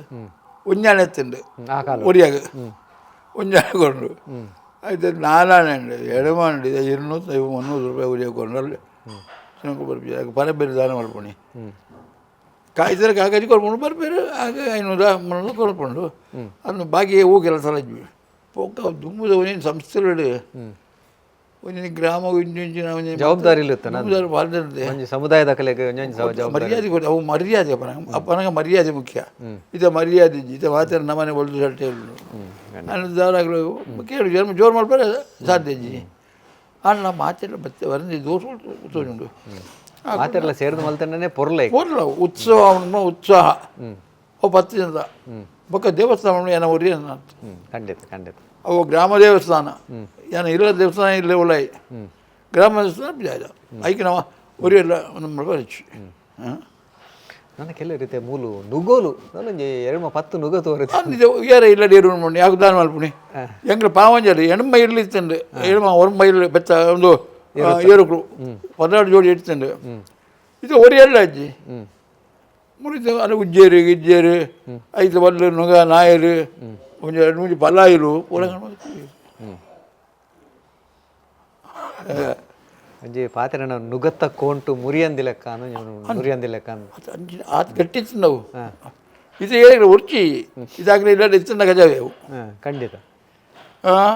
ಒಂಜಾಣೆ ಎತ್ತುಂಡು ಒರಿಯಾಗ ಒಂಜಾಣೆ ಕೊಂಡು ಐದು ನಾಲಾಣೆ ಉಂಡು ಎಡಮಾಂಡು 200 300 ರೂಪಾಯಿ ಒರಿಯಾಗ ಕೊಂಡು ಜನಕ್ಕೆ ಬರ್ಪಿ ಪರ ಬೇರೆ ದಾನ ಮಲ್ಪಣಿ ಕಾಯ್ದರೆ ಕಾಗಜಿ ಕೊಡ್ಕೊಂಡು ಬರ್ಬೇರು ಆಗ 500 300 ಕೊಡ್ಕೊಂಡು ಅದನ್ನು ಬಾಕಿ ಹೂ ಕೆಲಸ ಪೊಕ್ಕ ದುಂಬುದ ಒಂದೇನು ಸಂಸ್ಥೆಗಳು ಒಂಜಿ ಗ್ರಾಮ ಒಂಜಿ ಜವಾಬ್ದಾರಿ ಜವಾಬ್ದಾರಿ ಸಮುದಾಯದ ಕಲೆಗೆ ಮರ್ಯಾದೆ ಕೊಟ್ಟು ಅವು ಮರ್ಯಾದೆ ಅಪ್ಪನಾಗ ಮರ್ಯಾದೆ ಮುಖ್ಯ. ಇದ ಮರ್ಯಾದೆ ಇದ ಮಾತ್ರ ನಮ್ಮನೆ ಒಳ್ದು ಸಟ್ಟ ಹೇಳು ನಾನು ಕೇಳು ಜನ್ಮ ಜೋರು ಮಾಡ್ಬಾರ ಸಾಧ್ಯ ಜಿ. ಆಂಡ ಮಾತೆಲ್ಲ ಬತ್ತೆ ವರಂದಿ ದೋಷ ಉಂಟು ಮಾತೆಲ್ಲ ಸೇರಿದ ಮಲ್ತನೇ ಪೊರ್ಲ ಪೊರ್ಲ ಉತ್ಸವ ಉತ್ಸಾಹ ಅವು 10 ಜನದ ಬೊಕ್ಕ ದೇವಸ್ಥಾನ ಏನೋ ಒರಿ ಖಂಡಿತ ಖಂಡಿತ. ಅವು ಗ್ರಾಮ ದೇವಸ್ಥಾನ ಏನ ಇಲ್ಲ ದೇವಸ್ಥಾನ ಇಲ್ಲೇ ಉಲಾಯಿ ಗ್ರಾಮ ದೇವಸ್ಥಾನ ಜಾಗ ಐಕೆ ನಾವು ಒರಿಯಲ್ಲ ನಮ್ಮ ಬರಚು. ನನ್ನ ಕೆಲವು ರೀತಿಯ ಮೂಲು ನುಗೋಲು ನಾನೊಂಜಿ 2 10 ನುಗ ತೋರಿದೆ ಯಾರ ಇಲ್ಲ ನೀರು ಮಣ್ಣು ಯಾಕೆ ದಾನ ಮಲ್ಪುಣಿ ಎಂಗ್ಲ ಪಾವಂಜಲಿ ಎಣ್ಮ ಇಡ್ಲಿ ಇತ್ತಂಡು ಎಣ್ಮ ಒರ್ಮ ಇಡ್ಲಿ ಬೆತ್ತ ಒಂದು ಏರುಕಳು 16 ಜೋಡಿ ಇಡ್ತಂಡು. ಇದು ಒರಿ ಎಲ್ಲ ಅಜ್ಜಿ ಮುರಿತ ಅಲ್ಲಿ ಉಜ್ಜೇರು ಗಿಜ್ಜೇರು ಐದು ಬಲ್ಲು ನುಗ ನಾಯರು ಒಂಜಿ ಎರಡು ಮೂಜಿ ಪಲಾಯಿಲು ಒಂಜಿ ಪಾತ್ರೆ ನುಗತ್ತ ಕೋಂಟು ಮುರಿಯಂದಿ ಲೆಕ್ಕ ಮುರಿಯಂದಿ ಲೆಕ್ಕ ಆತ ಗಟ್ಟಿ ನಾವು ಇದು ಹೇಳಿದ್ರೆ ಉರ್ಚಿ ಇದಾಗಲಿ ಇಲ್ಲ ಇತ್ತಂಡ ಗಜಾವೆ ಅವು. ಖಂಡಿತ.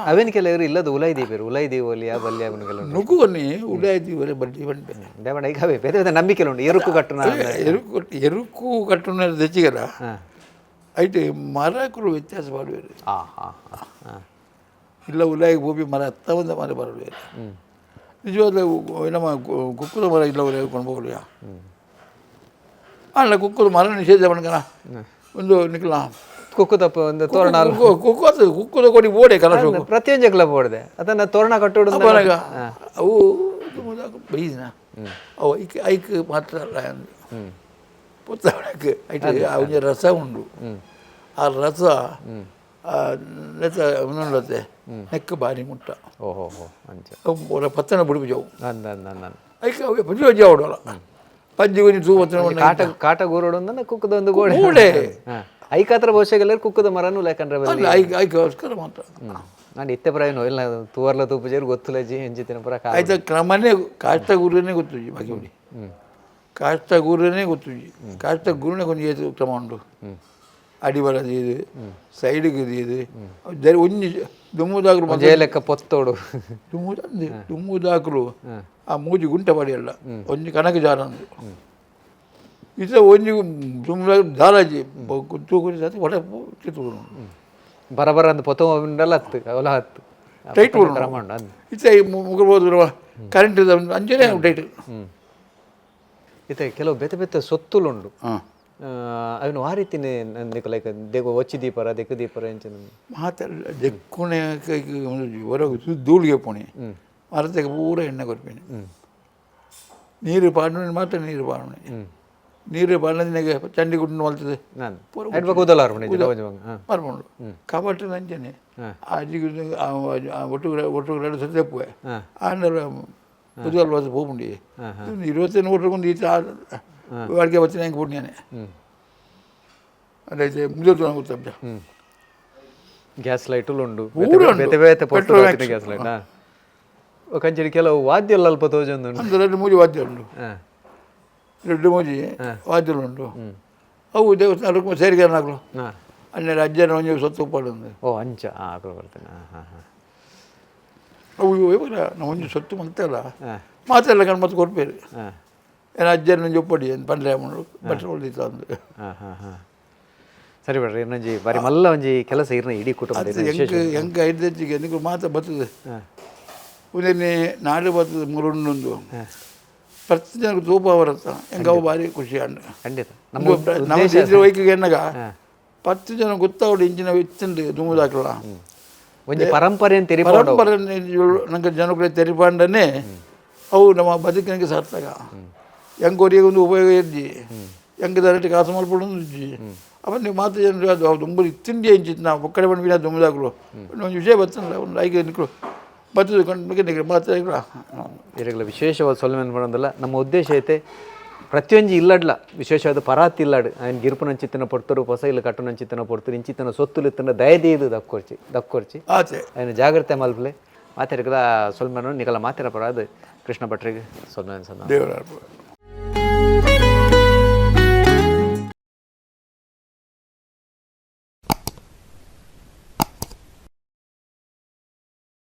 ಅವೇನು ಕೆಲವರು ಇಲ್ಲದ ಉಲೈ ದೀಪರು ಉಲೈ ದೀವಲಿ ಆ ಬಲ್ಯ ಅವನು ಕೆಲವು ನುಗ್ಗುವನ್ನಿ ಉಲೈ ದೀವಲೆ ಬಡ್ಡಿ ಬಂಡೆ ದೇವಣ್ಣ ಈಗ ಅವೇ ಬೇರೆ ಬೇರೆ ನಂಬಿಕೆ ಉಂಟು. ಎರುಕು ಕಟ್ಟುನ ಎರುಕು ಎರುಕು ಕಟ್ಟುನ ದೆಚ್ಚಿಗಲ್ಲ ಐತೆ ಮರಕರು ವ್ಯತ್ಯಾಸ ಮಾಡುವೇರು. ಇಲ್ಲ ಉಲಾಯಿಗೆ ಭೂಮಿ ಮರ ಹತ್ತ ಒಂದು ಮರ ಬರಬೇರೆ ನಿಜವಾದ ನಮ್ಮ ಕುಕ್ಕುದ ಮರ ಇಲ್ಲ ಉಲಾಯಿ ಕೊಂಡು ಹೋಗಲಿಯ ಅಲ್ಲ ಕುಕ್ಕುದ ಮರ ನಿಷೇಧ ಮಾಡ್ಕಣ ಒಂದು ನಿಕ್ಲ ಕುಕ್ಕುದಪ್ಪ ಒಂದು ತೋರಣ ಕುಕ್ಕು ಕುಕ್ಕುದ ಕೊಡಿ ಬೋಡೆ ಕಲಸ ಪ್ರತಿಯೊಂದು ಜಗಳ ಬೋಡ್ದೆ ಅದನ್ನ ತೋರಣ ಕಟ್ಟುಡು ಅವು ಬೈದಿನ ಅವು ಐಕ್ ಐಕ್ ಮಾತ್ರ ಅಲ್ಲ ಪುತ್ತವಳಕ್ಕೆ ಐಟ್ ಅವನ ರಸ ಉಂಡು ಆ ರಸ ನೆತ್ತ ನೆಕ್ಕ ಬಾರಿ ಮುಟ್ಟ ಓಹೋ ಅವು ಪತ್ತನ ಬುಡುಪು ಜಾವು ಐಕ್ ಅವು ಪಂಜಿ ಜಾವಡಲ್ಲ ಪಂಜಿ ಕೊಂಚ ತೂ ಪತ್ತನ ಕಾಟ ಕಾಟ ಗೂರೋಡು ಅಂದ ಕುಕ್ಕದ ಒಂದು ಗೋಡೆ ಗೋಡೆ ಐಕಾತ್ರ ಬಹುಶಃ ಕುಕ್ಕದ ಮರನು ಲೇಕಂದ್ರೆ ಅಲ್ಲ ಐಕ್ ಐಕೋಸ್ಕರ ಮಾತ್ರ ನಾನು ಇತ್ತೆ ಪ್ರಾಯ ಇಲ್ಲ ತೂವರ್ಲ ತೂಪು ಜೇರು ಗೊತ್ತಿಲ್ಲ ಜಿ ಎಂಜಿತಿನ ಪುರ ಆಯ್ತಾ ಕ್ರಮನೇ ಕಾಷ್ಟ ಗುರುನೇ ಗೊತ್ತು ಬಾಕಿ ಕಾಷ್ಟ ಗುರುನೇ ಗೊತ್ತು ಕಾಷ್ಟ ಗುರುನೇ ಕೊಂಚ ಏತು ಕ್ರಮ ಉಂಟು ಅಡಿಬಲ ಇದು ಸೈಡ್ಗೆ ಇದು ಒಂಜಿ ದುಮ್ಮುದಾಕಲು ಲೆಕ್ಕ ಪೊತ್ತೋಡು ದುಮ್ಮುದಂದು ದುಮ್ಮುದಾಕಲು ಆ ಮೂಜಿ ಗುಂಟೆ ಪಡಿಯಲ್ಲ ಒಂಜಿ ಕನಕ ಜಾರಂದು ಇದು ಒಂಜಿ ದುಮ್ಮುದಾಗ ದಾರಾಜಿ ತೂಕು ಸಾತಿ ಹೊಡೆ ಚಿತ್ತು ಬರಬರ ಅಂದ್ ಪೊತ್ತ ಉಂಡಲ್ಲ ಹತ್ತು ಅವಲ ಹತ್ತು ಟೈಟ್ ಕ್ರಮ ಉಂಟು ಇತ್ತೆ ಮುಗರ್ಬೋದು ಕರೆಂಟ್ ಅಂಚನೆ ಟೈಟ್. ಇತ್ತೆ ಕೆಲವು ಬೇತೆ ಬೇತೆ ಸೊತ್ತುಲುಂಡು ಅವನು ಆ ರೀತಿನೇ ಲೈಕ್ ದೆಗು ಒಚ್ಚಿ ದೀಪರ ದೆಕ್ಕು ದೀಪರ ಎಂಚಿನ ಮಾತೆಲ್ಲ ದೆಕ್ಕುಣೆ ಹೊರಗೆ ಧೂಳಿಗೆ ಪೋಣಿ ಮರತೆಗೆ ಪೂರ ಎಣ್ಣೆ ಕೊರ್ಪಿನಿ ನೀರು ಪಾಡುಣಿ ಮಾತ್ರ ನೀರು ಪಾಡುಣಿ ನೀರು ಪಾಡದಿನಾಗ ಚಂಡಿ ಗುಂಡು ಮಲ್ತದೆ ಮರ್ಪುಂಡು ಕಬಟ್ಟು ನಂಚನೆ ಅಜ್ಜಿಗೆ ಒಟ್ಟು ಒಟ್ಟು ಎರಡು ಸತಿ ತೆಪ್ಪುವೆ ಆಂಡಲ ಪುದುಗಲ್ ವಾಸ ಪೋಪುಂಡಿ 25 ಒಟ್ಟುಕೊಂಡು ಈತ ಅಡಿಗೆ ಬತ್ತಿನ ಹೆಂಗೆ ಪುಣ್ಯಾನೆ ಅದೇ ಮುಗಿದು ಗೊತ್ತಪ್ಪ. ಗ್ಯಾಸ್ ಲೈಟುಲು ಉಂಡು ಬೇತೆ ಬೇತೆ ಗ್ಯಾಸ್ ಲೈಟ್ ಕಂಚಡಿ ಕೆಲವು ವಾದ್ಯ ಅಲ್ಪ ತೋಜೊಂದು ಅಂದು 2 ಮೂಜಿ ವಾದ್ಯ ಉಂಟು 2 ಮೂಜಿ ವಾದ್ಯలు ಉಂಟು ಅವು ದೇವಸ್ಥಾನಕ್ಕೆ ಸೇರಿಗಾರನಾಗಲು ಅನ್ಯ ಅಜ್ಜನ ಒಂಜಿ ಸೊತ್ತು ಉಪ್ಪಾಡು. ಓ ಅಂಚ ಹಾಂ ಬರ್ತೇನೆ. ಹಾಂ ಹಾಂ ಹಾಂ ಅವು ಇವಾಗ ನಾವು ಒಂಜಿ ಸೊತ್ತು ಮಂತೆಲ್ಲ ಮಾತೆಲ್ಲ ಕಣ್ ಮತ್ತೆ ಕೊರ್ಪೇರು ಏನು ಅಜ್ಜನ ಒಂಜಿ ಒಪ್ಪಡಿ ಪಂಡ್ರೆ ಬಟ್ಟೆ ಹೊಳ್ದಿತ್ತು ಅಂದು. ಹಾಂ ಹಾಂ ಹಾಂ ಸರಿ ಬಿಡ್ರಿ ಇನ್ನೊಂಜಿ ಬಾರಿ ಮಲ್ಲ ಒಂಜಿ ಕೆಲಸ ಇರ್ನ ಇಡೀ ಕುಟುಂಬ ಎಂಕ್ ಎಂಕ್ ಐದೆಚ್ಚಿಗೆ ನಿಂಗೆ ಮಾತ ಬರ್ತದೆ ಉದನೆ ನಾಡು ಬರ್ತದೆ ಮುರುಂಡೊಂದು ಪ್ರತಿ ಜನಕ್ಕೆ ತೂಪ ಬರುತ್ತ ಹೆಂಗೆ ಅವು ಭಾರಿ ಖುಷಿ ಅಂಡ ಖಂಡಿತ ನಮ್ಮ ವೈಕಿಗೆ ಎನ್ನಗ 10 ಜನ ಗೊತ್ತಾವಡು ಇಂಚಿನ ಇತ್ತಂಡು ದುಮ್ಮುದಾಕಲ ಒಂಜಿ ಪರಂಪರೆ ಪರಂಪರೆ ನಂಗೆ ಜನಕ್ಕೆ ತೆರಿಪಾಂಡನೆ ಅವು ನಮ್ಮ ಬದುಕಿನಿಗೆ ಸಾರ್ಥಕ. ಹೆಂಗೆ ಒಂದು ಉಪಯೋಗ ಇಜ್ಜಿ ಹೆಂಗೆ ದಾರಟಿ ಕಾಸು ಮಲ್ಪಡೊಂದು ಇಜ್ಜಿ ಅಪ್ಪ ನೀವು ಮಾತು ಜನರು ಅದು ದುಂಬು ತಿಂಡಿ ಎಂಚಿತ್ತು ನಾವು ಒಕ್ಕಡೆ ಬಂದು ದುಮ್ಮುದಾಕಲು ಒಂದು ವಿಷಯ ಬರ್ತಲ್ಲ ಒಂದು ಐಕೆ ನಿಕ್ಕಳು ಬರ್ತದೆ ಕೊಂಡು ಮಾತು ಇರಗಲ ವಿಶೇಷವಾದ ಸೊಲ್ಮೆನ್ ಮಾಡೋದಲ್ಲ ನಮ್ಮ ಉದ್ದೇಶ ಐತೆ ಪ್ರತಿಯೊಂಜಿ ಇಲ್ಲಡ್ಲ ವಿಶೇಷವಾದ ಪರಾತ್ ಇಲ್ಲಾಡು ఆయన ಗಿರ್ಪುನಂಚಿತ್ತನ ಪೊರ್ತರು ಹೊಸ ಇಲ್ಲ ಕಟ್ಟುನಂಚಿತ್ತನ ಪೊರ್ತರು ಇಂಚಿತ್ತನ ಸೊತ್ತುಲು ಇತ್ತನ ದಯದೀದು ದಕ್ಕೊರ್ಚಿ ದಕ್ಕೊರ್ಚಿ ಆತೆ ఆయన ಜಾಗ್ರತೆ ಮಲ್ಪಲೆ ಮಾತೆರ್ಗಲ ಸೊಲ್ಮೆನು ನಿಕಲ ಮಾತೆರ ಪರಾದು ಕೃಷ್ಣ ಭಟ್ರಿಗೆ ಸೊಲ್ಮೆನ್ ಸನ್ನ ದೇವರ.